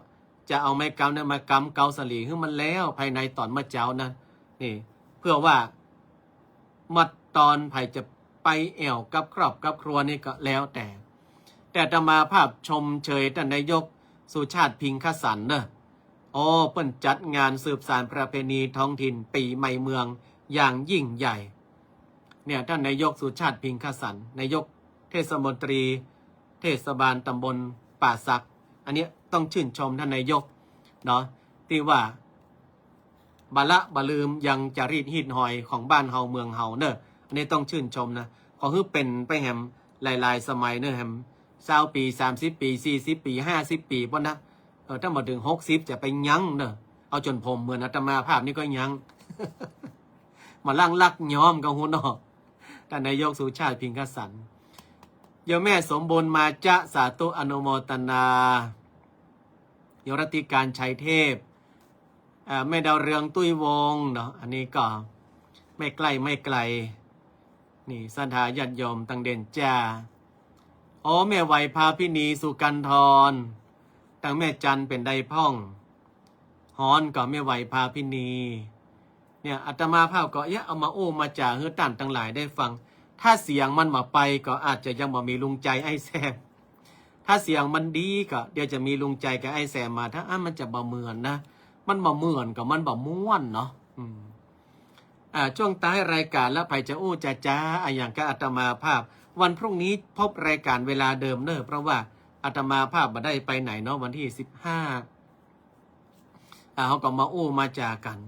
จะเอาไม้ก๊ำนั้นมาก๊ำเกาสะหลีหื้อมันแล้วภายในต๋อนเมื่อเจ๊านั้น นี่ เพื่อว่า เมื่อตอนใผจะไปแอ่วกับครอบกับครัวนี่ก็แล้วแต่ แต่อาตมาภาพชมเชยต้านนายกสุชาติ พิงคสรรค์เนอะ โอ้ เปิ้นจัดงานสืบสานประเพณีท้องถิ่นปี๋ใหม่เมืองอย่างยิ่งใหญ่ เนี่ย ต้านนายกสุชาติ พิงคสรรค์ นายกเทศมนตรีเทศบาลต๋ำบลป่าสัก อันเนี้ยต้องชื่นชมต้านนายกเนาะ ตี้ว่า บ่ละบ่ลืมยังจารีตฮีตฮอยของบ้านเฮาเมืองเฮาเนอะ อันนี้ต้องชื่นชมนะ ขอหื้อเป๋นไปแหมหลายๆ สมัยเนอะ แหมซาวปี๋ สามสิบปี๋ สี่สิบปี๋ ห้าสิบปี๋ ปู้นนะ เออ ถ้าบ่เถิงหกสิบจะไปยั้งเนอะ เอาจ๋นผมเหมือนอาตมาภาพนี่ก็ยั้ง มาลั้งลักย้อมก็ฮู้เนาะ ต้านนายกสุชาติ พิงคสรรค์ โยมแม่สมบูรณ์มาจ๊ะ สาธุอนุโมทนา โยมรัตติการ ชัยเทพ อ่า แม่ดาวเรือง ตุ้ยวงศ์เนาะ อันนี้ก็ไม่ใกล้ไม่ไกล นี่ศรัทธาญาติโยมตังเด่นจ้า โอ้ แม่ไหวพาพินี สุกันทร ตังแม่จันเป๋นใดพ่อง ฮ้อนก็แม่ไหวพาพินี เนี่ย อาตมาภาพก็เอ๊ะ เอามาอู้มาจ๋าหื้อต้านตังหลายได้ฟัง ถ้าเสียงมันบ่ไปก็อาจจะยังบ่มีลุงใจ๋ อ้ายแซม ถ้าเสียงมันดีก็เดี๋ยวจะมีลุงใจ๋กับอ้ายแซมมา ถ้าอั้นมันจะบ่เหมือนนะ มันบ่เหมือนก็มันบ่ม่วนเนาะ อืม อ่า ช่วงท้ายรายการแล้ว ใผจะอู้จะจ๋าอะหยังกับอาตมาภาพ วันพรุ่งนี้พบรายการเวลาเดิมเน่อ เพราะว่าอาตมาภาพบ่ได้ไปไหนเนาะ วันตี้สิบห้า อ่า เฮาก็มาอู้มาจ๋ากั๋น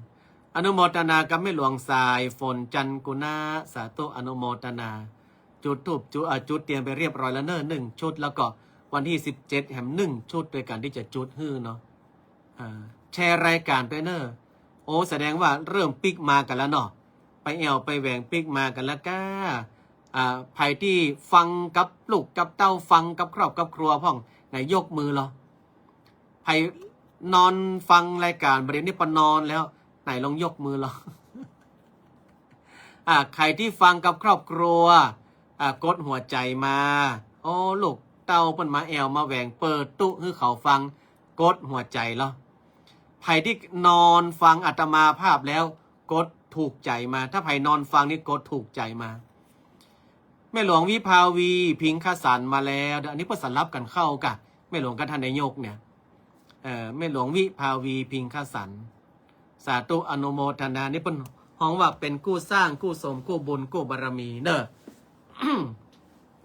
อนุโมทนากับแม่หลวงสายฝน จันทร์กุณะ สาธุ อนุโมทนา จุดธูป จุด อ่า จุดเตียนไปเรียบร้อยแล้วเน่อ หนึ่งชุด แล้วก็วันตี้สิบเจ็ดแหมหนึ่งชุดตวยกั๋นตี้จะจุดหื้อเนาะ อ่า แชร์รายการตวยเน่อ โอ้ แสดงว่าเริ่มปิ๊กมากั๋นแล้วเนาะ ไปแอ่วไปแหวงปิ๊กมากั๋นแล้วก้า อ่า ใผตี้ฟังกับลูกกับเต้า ฟังกับครอบกับครัวพ่อง ไหนยกมือลอ ใผนอนฟังรายการบ่าเดี่ยวนี้ปะนอนแล้ว ไหนลองยกมือลอ อ่า ใผตี้ฟังกับครอบครัว อ่า กดหัวใจ๋มา โอ้ ลูกเต้าเปิ้นมาแอ่วมาแหวง เปิดตุ๊หื้อเขาฟัง กดหัวใจ๋ลอ ใผตี้นอนฟังอาตมาภาพแล้ว กดถูกใจ๋มา ถ้าใผนอนฟังนี่กดถูกใจ๋มา แม่หลวงวิภาวี พิงคสันมาแล้ว อันนี้เปิ้นสลับกั๋นเข้าก้า แม่หลวงกับท่านนายกเนี่ย เอ่อ แม่หลวงวิภาวี พิงคสัน สาธุ อนุโมทนา นี่เปิ้นฮ้องว่าเป๋นกู้สร้าง กู้สม กู้บุญ กู้บารมีเน่อ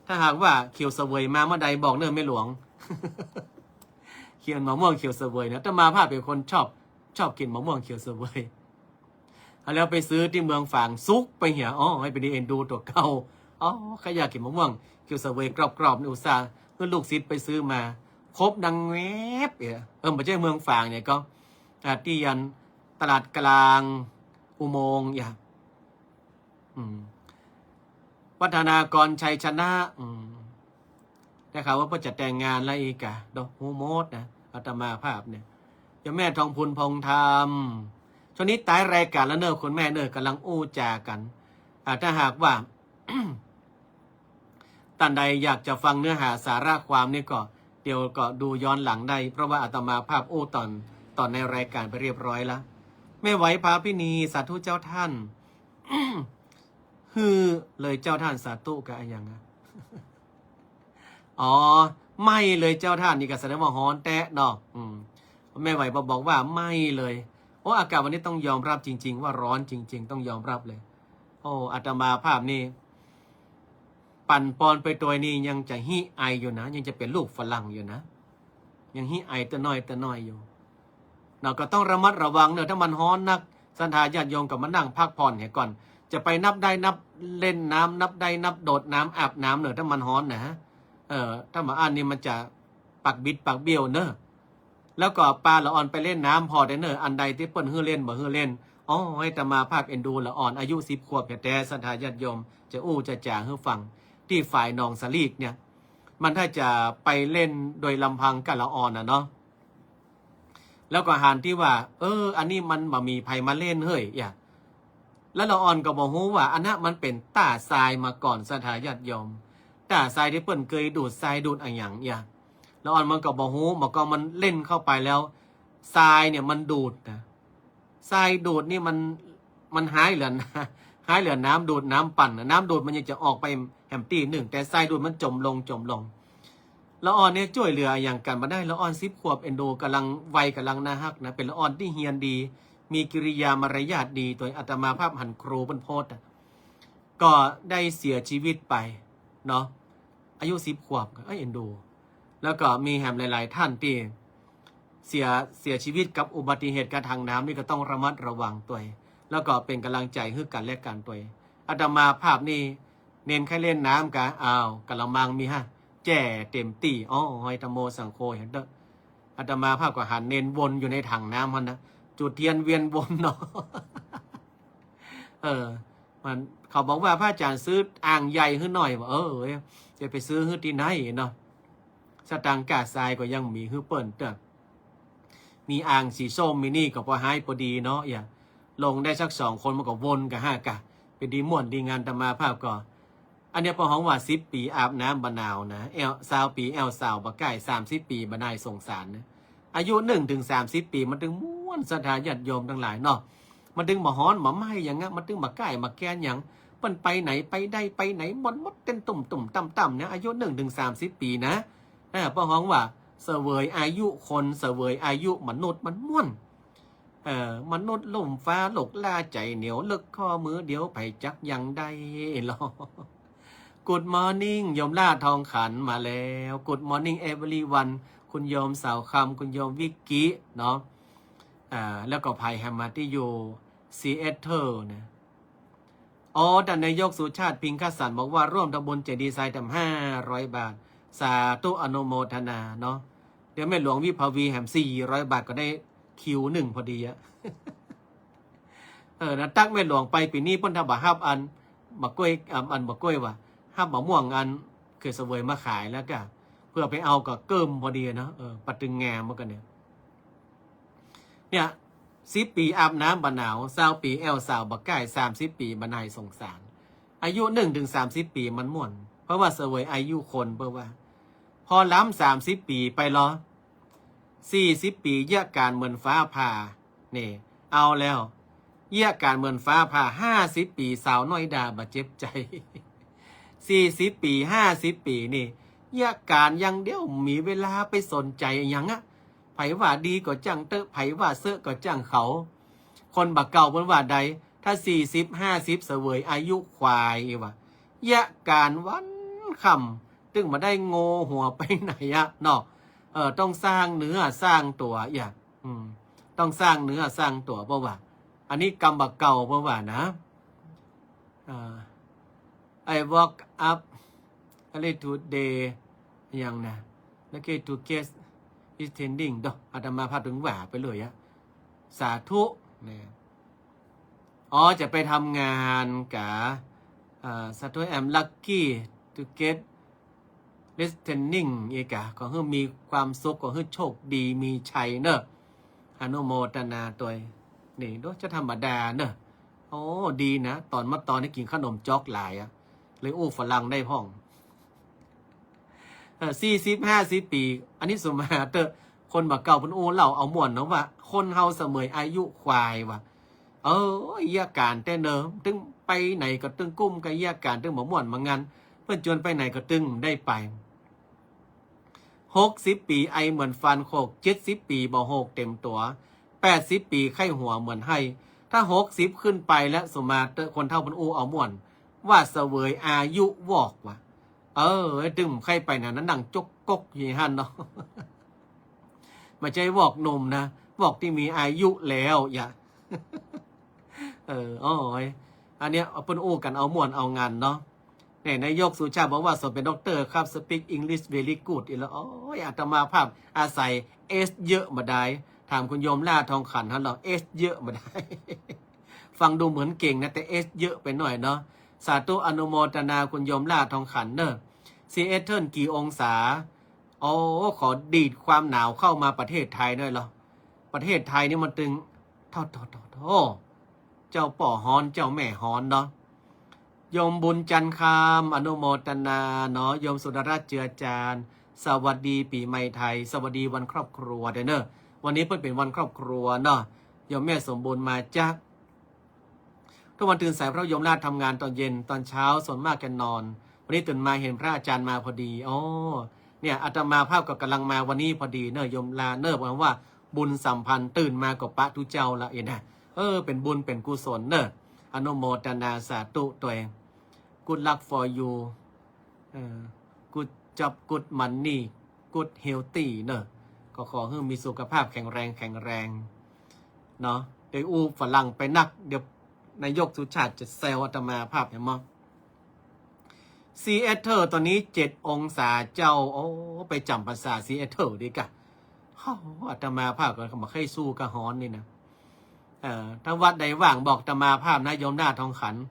ถ้าหากว่าเขียวเสวยมาเมื่อใดบอกเน่อแม่หลวง เขียวมะม่วงเขียวเสวยนะ อาตมาภาพเป๋นคนชอบ ชอบกิ๋นมะม่วงเขียวเสวย เอาแล้วไปซื้อตี้เมืองฝาง สุกไปเหีย อ้อ หื้อเป๋นดีเอ็นดูตั๋วเก่า อ้อ ใค่อยากกิ๋นมะม่วงเขียวเสวยกรอบๆ นี่อุตส่าห์หื้อลูกศิษย์ไปซื้อมา ครบดังแงบเหีย เออ บ่ใจ้เมืองฝางเนี่ยก็ อ่า ตี้อันตลาดกลางอุโมงค์เนี่ย อืม วัฒนากรชัยชนะ อืม ได้ข่าวว่าเปิ้นจะแต่งงานแล้วอีกอะ ดอกฮู้หมดนะ อาตมาภาพเนี่ย โยมแม่ทองพูนพงษ์ธรรม ช่วงนี้ท้ายรายการแล้วเน่อ คุณแม่เน่อ ก่ำลังอู้จ๋ากั๋น อ่า ถ้าหากว่า ต้านใดอยากจะฟังเนื้อหาสาระความนี่ก็ เดี๋ยวก็ดูย้อนหลังได้ เพราะว่าอาตมาภาพอู้ตอน ตอนในรายการไปเรียบร้อยแล้ว แม่ไหวพาพินี สาธุเจ้าท่าน หื้อเลยเจ้าท่าน สาธุกะอะหยังอะ อ๋อ ไหม้เลยเจ้าท่าน นี่ก็แสดงว่าฮ้อนแต๊เนาะ อืม แม่ไหวบอกว่าไหม้เลย โอ้ อากาศวันนี้ต้องยอมรับจริงๆ ว่าร้อนจริงๆ ต้องยอมรับเลย โอ้ อาตมาภาพนี่ ปั่นปอนไปตวยนี่ยังจะฮี้ไออยู่นะ ยังจะเป๋นลูกฝรั่งอยู่นะ ยังฮี้ไอเตื้อน้อยเตื้อน้อยอยู่ เนาะ ก็ต้องระมัดระวังเน่อ ถ้ามันฮ้อนนัก ศรัทธาญาติโยมก็มานั่งพักผ่อนเหียก่อน จะไปนับได้นับเล่นน้ำ นับได้นับโดดน้ำ อาบน้ำเน่อ ถ้ามันฮ้อนนะ เออ ถ้าบ่อั้นนี่มันจะปากบิดปากเบี้ยวเน่อ แล้วก็ปาละอ่อนไปเล่นน้ำผ่อได้เน่อ อันใดตี้เปิ้นหื้อเล่นบ่หื้อเล่น อ้อ หื้ออาตมาภาพเอ็นดูละอ่อน อายุสิบขวบแต๊ๆ ศรัทธาญาติโยม จะอู้จะจ๋าหื้อฟัง ตี้ฝายหนองสะลีกเนี่ย มันถ้าจะไปเล่นโดยลำพังกับละอ่อนน่ะเนาะ แล้วก็หันตี้ว่า เออ อันนี้มันบ่มีใผมาเล่นเฮ้ย อะ แล้วละอ่อนก็บ่ฮู้ว่าอันนั้นมันเป๋นต้าทรายมาก่อน ศรัทธาญาติโยม ต้าทรายตี้เปิ้นเกยดูดทรายดูดอะหยัง อะ ละอ่อนมันก็บ่ฮู้ บ่าก็มันเล่นเข้าไปแล้ว ทรายเนี่ยมันดูดนะ ทรายดูดนี่มัน มันฮ้ายเหลือ ฮ้ายเหลือน้ำดูดน้ำปั่นนะ น้ำดูดมันยังจะออกไปแหมตี้นึ่ง แต่ทรายดูดมันจ๋มลง จ๋มลง ละอ่อนเนี่ยจ้วยเหลืออะหยังกั๋นบ่ได้ ละอ่อนสิบขวบเอ็นดู ก่ำลัง วัยก่ำลังน่าฮักนะ เป๋นละอ่อนตี้เฮียนดี มีกิริยามารยาทดี ตวยอาตมาภาพหันครูเปิ้นโพสต์อะ ก็ได้เสียชีวิตไปเนาะ อายุสิบขวบ เอ้ย เอ็นดู แล้วก็มีแหมหลายๆ ท่านตี้เสีย เสียชีวิตกับอุบัติเหตุกะถังน้ำนี่ก็ต้องระมัดระวังตวย แล้วก็เป๋นก๋ำลังใจ๋หื้อกั๋นและกั๋นตวย อาตมาภาพนี่ เณรใค่เล่นน้ำกะ อ้าว กะละมังมีฮะ แจ้เต๋มตี้ อ้อ ไหว้ธัมโมสังโฆเหียเต๊อะ อาตมาภาพก็หันเณรวนอยู่ในถังน้ำหั้นนะ จุดเตียนเวียนวนเนาะ เออ มัน เขาบอกว่า พระอาจ๋ารย์ซื้ออ่างใหญ่หื้อหน่อย ว่า เออ จะไปซื้อหื้อตี้ไหนเนาะ สตางค์ก้าทรายก็ยังมีหื้อเปิ้นเต๊อะ มีอ่างสีส้มมีนี่ก็ปอฮ้ายปอดีเนาะ อะ ลงได้สักสองคนมันก็วนกะฮะกะ เป๋นดีม่วนดีงาน อาตมาภาพก็ อันเนี้ยเปิ้นฮ้องว่าสิบปี๋อาบน้ำบ่หนาวนะ แอ่ว ซาวปี๋แอ่วสาวบ่ก้าย สามสิบปี๋บ่นายสงสารนะ อายุนึ่งเถิงสามสิบปี๋มันตึงม่วน ศรัทธาญาติโยมตังหลายเนาะ มันตึงบ่ฮ้อนบ่ไหม้หยังอะ มันตึงบ่ก้ายบ่แก้นหยัง เปิ้นไปไหนไปได้ไปไหนม่วนหมด เต้นตุ้มๆ ตั้มๆ นะ อายุนึ่งเถิงสามสิบปี๋นะ เออ เปิ้นฮ้องว่าเสวยอายุคน เสวยอายุมนุษย์มันม่วน เออ มนุษย์ลุ่มฟ้าหลกล้าใจ๋เหนียว เลิกข้อมือเดียว ใผจักยังได้ลอ Good morning โยมหล้าทองขันมาแล้ว Good morning everyone คุณโยมสาวคำ คุณโยมวิกกี้เนาะ อ่า แล้วก็ใผแหมมาตี้อยู่ ซีแอตเทิลนะ อ๋อ ท่านนายกสุชาติ พิงคสันต์ บอกว่าร่วมทำบุญเจดีย์ทรายแถมห้าร้อยบาท สาธุอนุโมทนาเนาะ เดี๋ยวแม่หลวงวิภาวีแหมสี่ร้อยบาท ก็ได้คิวหนึ่งพอดีอะ เออ นะ ตั๊กแม่หลวงไปปี๋นี้เปิ้นถ้าบ่ฮับอันบ่กล้วย อัน อันบ่กล้วยว่ะ ฮับมะม่วงอันเขตเสวยมาขายแล้วก็ เพื่อไปเอาก็เกิ่มพอดีเนาะ เออ ปะตึงงามเหมือนกั๋นเนี่ย เนี่ย สิบปี๋อาบน้ำบ่หนาว ซาวปี๋แอ่วสาวบ่ก้าย สามสิบปี๋บ่นายสงสาร อายุหนึ่งถึงสามสิบปี๋มันม่วน เพราะว่าเสวยอายุคน เพราะว่า พอล้ำสามสิบปี๋ไปลอ สี่สิบปี๋เยียะก๋านเหมือนฟ้าผ่า นี่ เอาแล้ว เยียะก๋านเหมือนฟ้าผ่า ห้าสิบปี๋สาวน้อยด่าบ่เจ็บใจ๋ สี่สิบปี๋ ห้าสิบปี๋นี่ เยียะก๋านอย่างเดียว มีเวลาไปสนใจ๋หยังอะ ใผว่าดีก็จ้างเต๊อะ ใผว่าเซอะก็จ้างเขา คนบ่าเก่าเปิ้นว่าใด ถ้าสี่สิบ ห้าสิบ เสวยอายุควายอีหว่า เยียะก๋านวันค่ำ ตึงบ่ได้โงหัวไปไหนอะเนาะ เออ ต้องสร้างเนื้อสร้างตั๋วอย่า อืม ต้องสร้างเนื้อสร้างตั๋ว เพราะว่า อันนี้กำบ่าเก่า เพราะว่านะ อ่า I woke up early today อย่างนะ แล้วก็ to get listening เด้อ อาตมาภาพถึงว่าไปเลยอะ สาธุ นะ อ๋อ จะไปทำงานกะ อ่า สาธุ I'm lucky to get listening อีกอะ ขอหื้อมีความสุข ขอหื้อโชคดีมีชัยเนอะ อนุโมทนาตวย นี่ โดยจะธรรมดาเนอะ โอ้ ดีนะ ต๋อนมาต๋อนนี้กิ๋นขนมจ๊อกหลายอะ เลยอู้ฝรั่งได้พ่อง เออ สี่สิบ ห้าสิบปี๋ อันนี้สมมาเต๊อะ คนบ่าเก่าเปิ้นอู้เล่าเอาม่วนเนาะว่า คนเฮาเสมยอายุควายว่ะ เออ เยียะก๋านแต๊เนอะ ตึงไปไหนก็ตึงกุ้มกับเยียะก๋าน ตึงบ่ม่วนบ่งัน เปิ้นจวนไปไหนก็ตึงได้ไป หกสิบปี๋ไอเหมือนฟานโขก เจ็ดสิบปี๋บ่โหกเต็มตั๋ว แปดสิบปี๋ไข้หัวเหมือนไห้ ถ้าหกสิบขึ้นไปแล้ว สมมาเต๊อะ คนเฒ่าเปิ้นอู้เอาม่วน ว่าเสวยอายุวอกว่ะ เออ ตึงใค่ไปนะ นั่งจกก๊กอยู่หั้นเนาะ บ่ใจ้วอกหนุ่มนะ วอกตี้มีอายุแล้วอย่า เออ โอ้ย อันเนี้ยเปิ้นอู้กั๋นเอาม่วนเอางันเนาะ เนี่ย นายกสุชาติบอกว่า สมเป็นด็อกเตอร์ครับ speak English very good อีกแล้ว โอ้ย อาตมาภาพอาศัย S เยอะบ่ดาย ถามคุณโยมหล้าทองขันต์หั้นลอ S เยอะบ่ดาย ฟังดูเหมือนเก่งนะ แต่ S เยอะไปหน่อยเนาะ สาธุอนุโมทนาคุณโยมหล้าทองขันต์เนอะ ซีแอตเทิลกี่องศา โอ้ ขอดีดความหนาวเข้ามาประเทศไทยหน่อยลอ ประเทศไทยนี่มันตึง โถ่ โถ่ โถ่ โถ่ เจ้าป้อฮ้อน เจ้าแม่ฮ้อนเนาะ โยมบุญจันทร์คำ อนุโมทนาเนาะ โยมสุดารัตน์เจือจาน สวัสดีปี๋ใหม่ไทย สวัสดีวันครอบครัวตวยเนอะ วันนี้เปิ้นเป๋นวันครอบครัวเนาะ โยมแม่สมบูรณ์มาจ๊ะ ทุกวันตื่นสายเพราะโยมหล้าทำงานตอนเย็น ตอนเช้าส่วนมากจะนอน วันนี้ตื่นมาเห็นพระอาจารย์มาพอดี อ๋อ เนี่ย อาตมาภาพก็ก๋ำลังมาวันนี้พอดีเนอะ โยมหล้าเนอะ เพราะว่าบุญสัมพันธ์ ตื่นมาก็ปะตุ๊เจ้าละเองนะ เออ เป๋นบุญเป๋นกุศลเนอะ อนุโมทนาสาธุตวย Good luck for you เออ Good job, good money, good healthy เนอะ ก็ขอหื้อมีสุขภาพแข็งแรง แข็งแรงเนาะ เดี๋ยวอู้ฝรั่งไปนัก เดี๋ยวนายกสุชาติจะแซวอาตมาภาพ หันก่อ ซีแอตเทิลตอนนี้เจ็ดองศาเจ้า โอ้ ไปจ๋ำภาษาซีแอตเทิลดีก่า โอ้ อาตมาภาพก็บ่ใค่สู้กับฮ้อนนี่นะ เอ่อ ถ้าวัดใดว่างบอกอาตมาภาพนะ โยมหล้าทองขันต์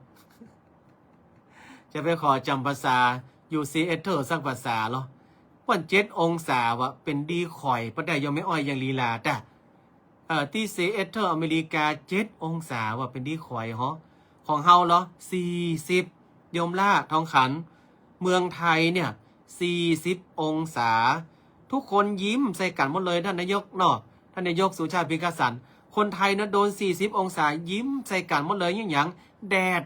จะไปขอจ๋ำภาษาอยู่ซีแอตเทิลสักภาษาลอ เปิ้นเจ็ดองศาว่ะ เป๋นดีข่อย ปะได้ โยมแม่อ้อยยังลีลาตวย เอ่อ ตี้ซีแอตเทิลอเมริกาเจ็ดองศาว่ะ เป๋นดีข่อยหอ ของเฮาลอ สี่สิบ โยมหล้าทองขันต์ เมืองไทยเนี่ย สี่สิบองศา ทุกคนยิ้มใส่กั๋นหมดเลย ท่านนายกเนาะ ท่านนายกสุชาติ พิงคสันต์ คนไทยนะโดนสี่สิบองศา ยิ้มใส่กั๋นหมดเลย หยัง หยัง แดด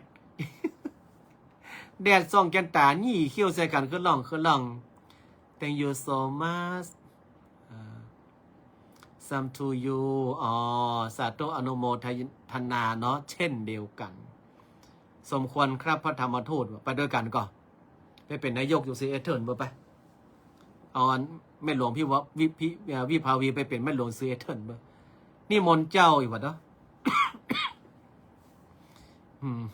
แดดส่องแก่นต๋า หยี่เขี้ยวใส่กั๋น ขึ้นล่อง ขึ้นล่อง Thank you so much อ่า Same to you อ๋อ สาธุอนุโมทนาเนาะ เช่นเดียวกัน สมควรครับพระธรรมทูต ไปด้วยกันก่อ ไปเป๋นนายกอยู่ซีแอตเทิลเบ้อไป เอาอันแม่หลวงพี่วะ วิ พี่ เอ่อ วิภาวีไปเป๋นแม่หลวงซีแอตเทิลเบ้อ นิมนต์เจ้าอีกวะเนาะ อืม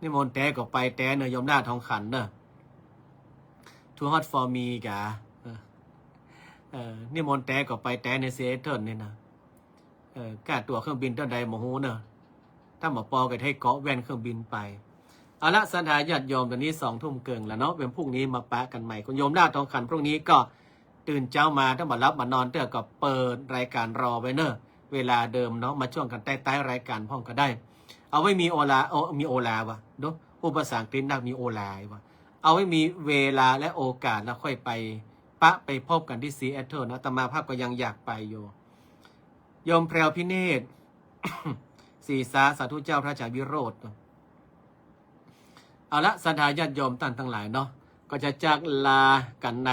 นิมนต์แต๊ก็ไปแต๊เนอะ โยมหน้าทองขันเนอะ Too hot for me กะ เออ เออ นิมนต์แต๊ก็ไปแต๊ในซีแอตเทิลนี่นะ เออ ก้าตั๋วเครื่องบินเต้าใดบ่ฮู้เนอะ ถ้าบ่ปอก็ให้เกาะแว่นเครื่องบินไป เอาละ ศรัทธาญาติโยม ต๋อนนี้สองทุ่มเกิ่งแล้วเนาะ เป๋นพรุ่งนี้มาปะกั๋นใหม่ คุณโยมหน้าทองขัน พรุ่งนี้ก็ตื่นเจ๊ามา ถ้าบ่หลับบ่นอนเตื้อก็เปิดรายการรอไว้เนอะ เวลาเดิมเนาะ มาจ้วงกั๋นใต้ๆ รายการพ่องก็ได้ เอาไว้มีโอลา โอ มีโอลาวะ ดู พูดภาษาอังกฤษนัก มีโอลาวะ เอาไว้มีเวลาและโอกาสแล้วค่อยไปปะไปพบกั๋นตี้ซีแอตเทิลนะ อาตมาภาพก็ยังอยากไปอยู่ โยมแพรวพิเนศ ศรีสา สาธุเจ้า พระอาจารย์วิโรจน์ เอาละ ศรัทธาญาติโยมต้านตังหลายเนาะ ก็จะจากลากั๋นใน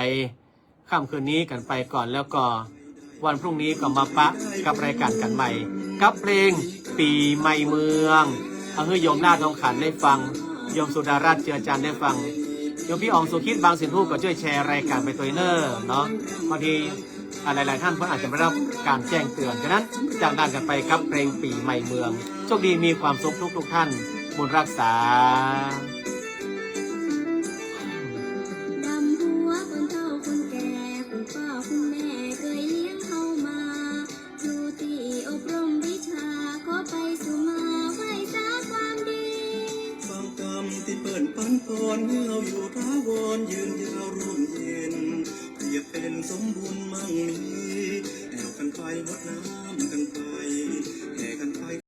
ค่ำคืนนี้กั๋นไปก่อน แล้วก็วันพรุ่งนี้ก็มาปะกับรายการกั๋นใหม่ กับเพลงปี๋ใหม่เมือง เอาหื้อโยมหน้าทองขันได้ฟัง โยมสุดารัตน์เจือจานได้ฟัง โยมพี่อ๋องสุขิต บางสินฮูกก็จ้วยแชร์รายการไปตวยเน่อเนาะ บางที อ่า หลายๆ ท่านก็อาจจะไม่ได้รับการแจ้งเตือน ฉะนั้นจากลากั๋นไปกับเพลงปี๋ใหม่เมือง โชคดีมีความสุขทุกๆ ท่าน บุญรักษา ดำหัวคนเฒ่าคนแก่ คุณป้าคุณแม่เกยเลี้ยงเฮามา อยู่ตี้อบรมวิชา ขอไปสู่มาไหว้สาความดี ฟังกำตี้เปิ้นปันพร หื้อเฮาอยู่ถาวร ยืนยาวร่มเย็น เปรียบเป๋นสมบูรณ์มั่งมี แอ่วกั๋นไปงดงามกั๋นไป แห่กั๋นไป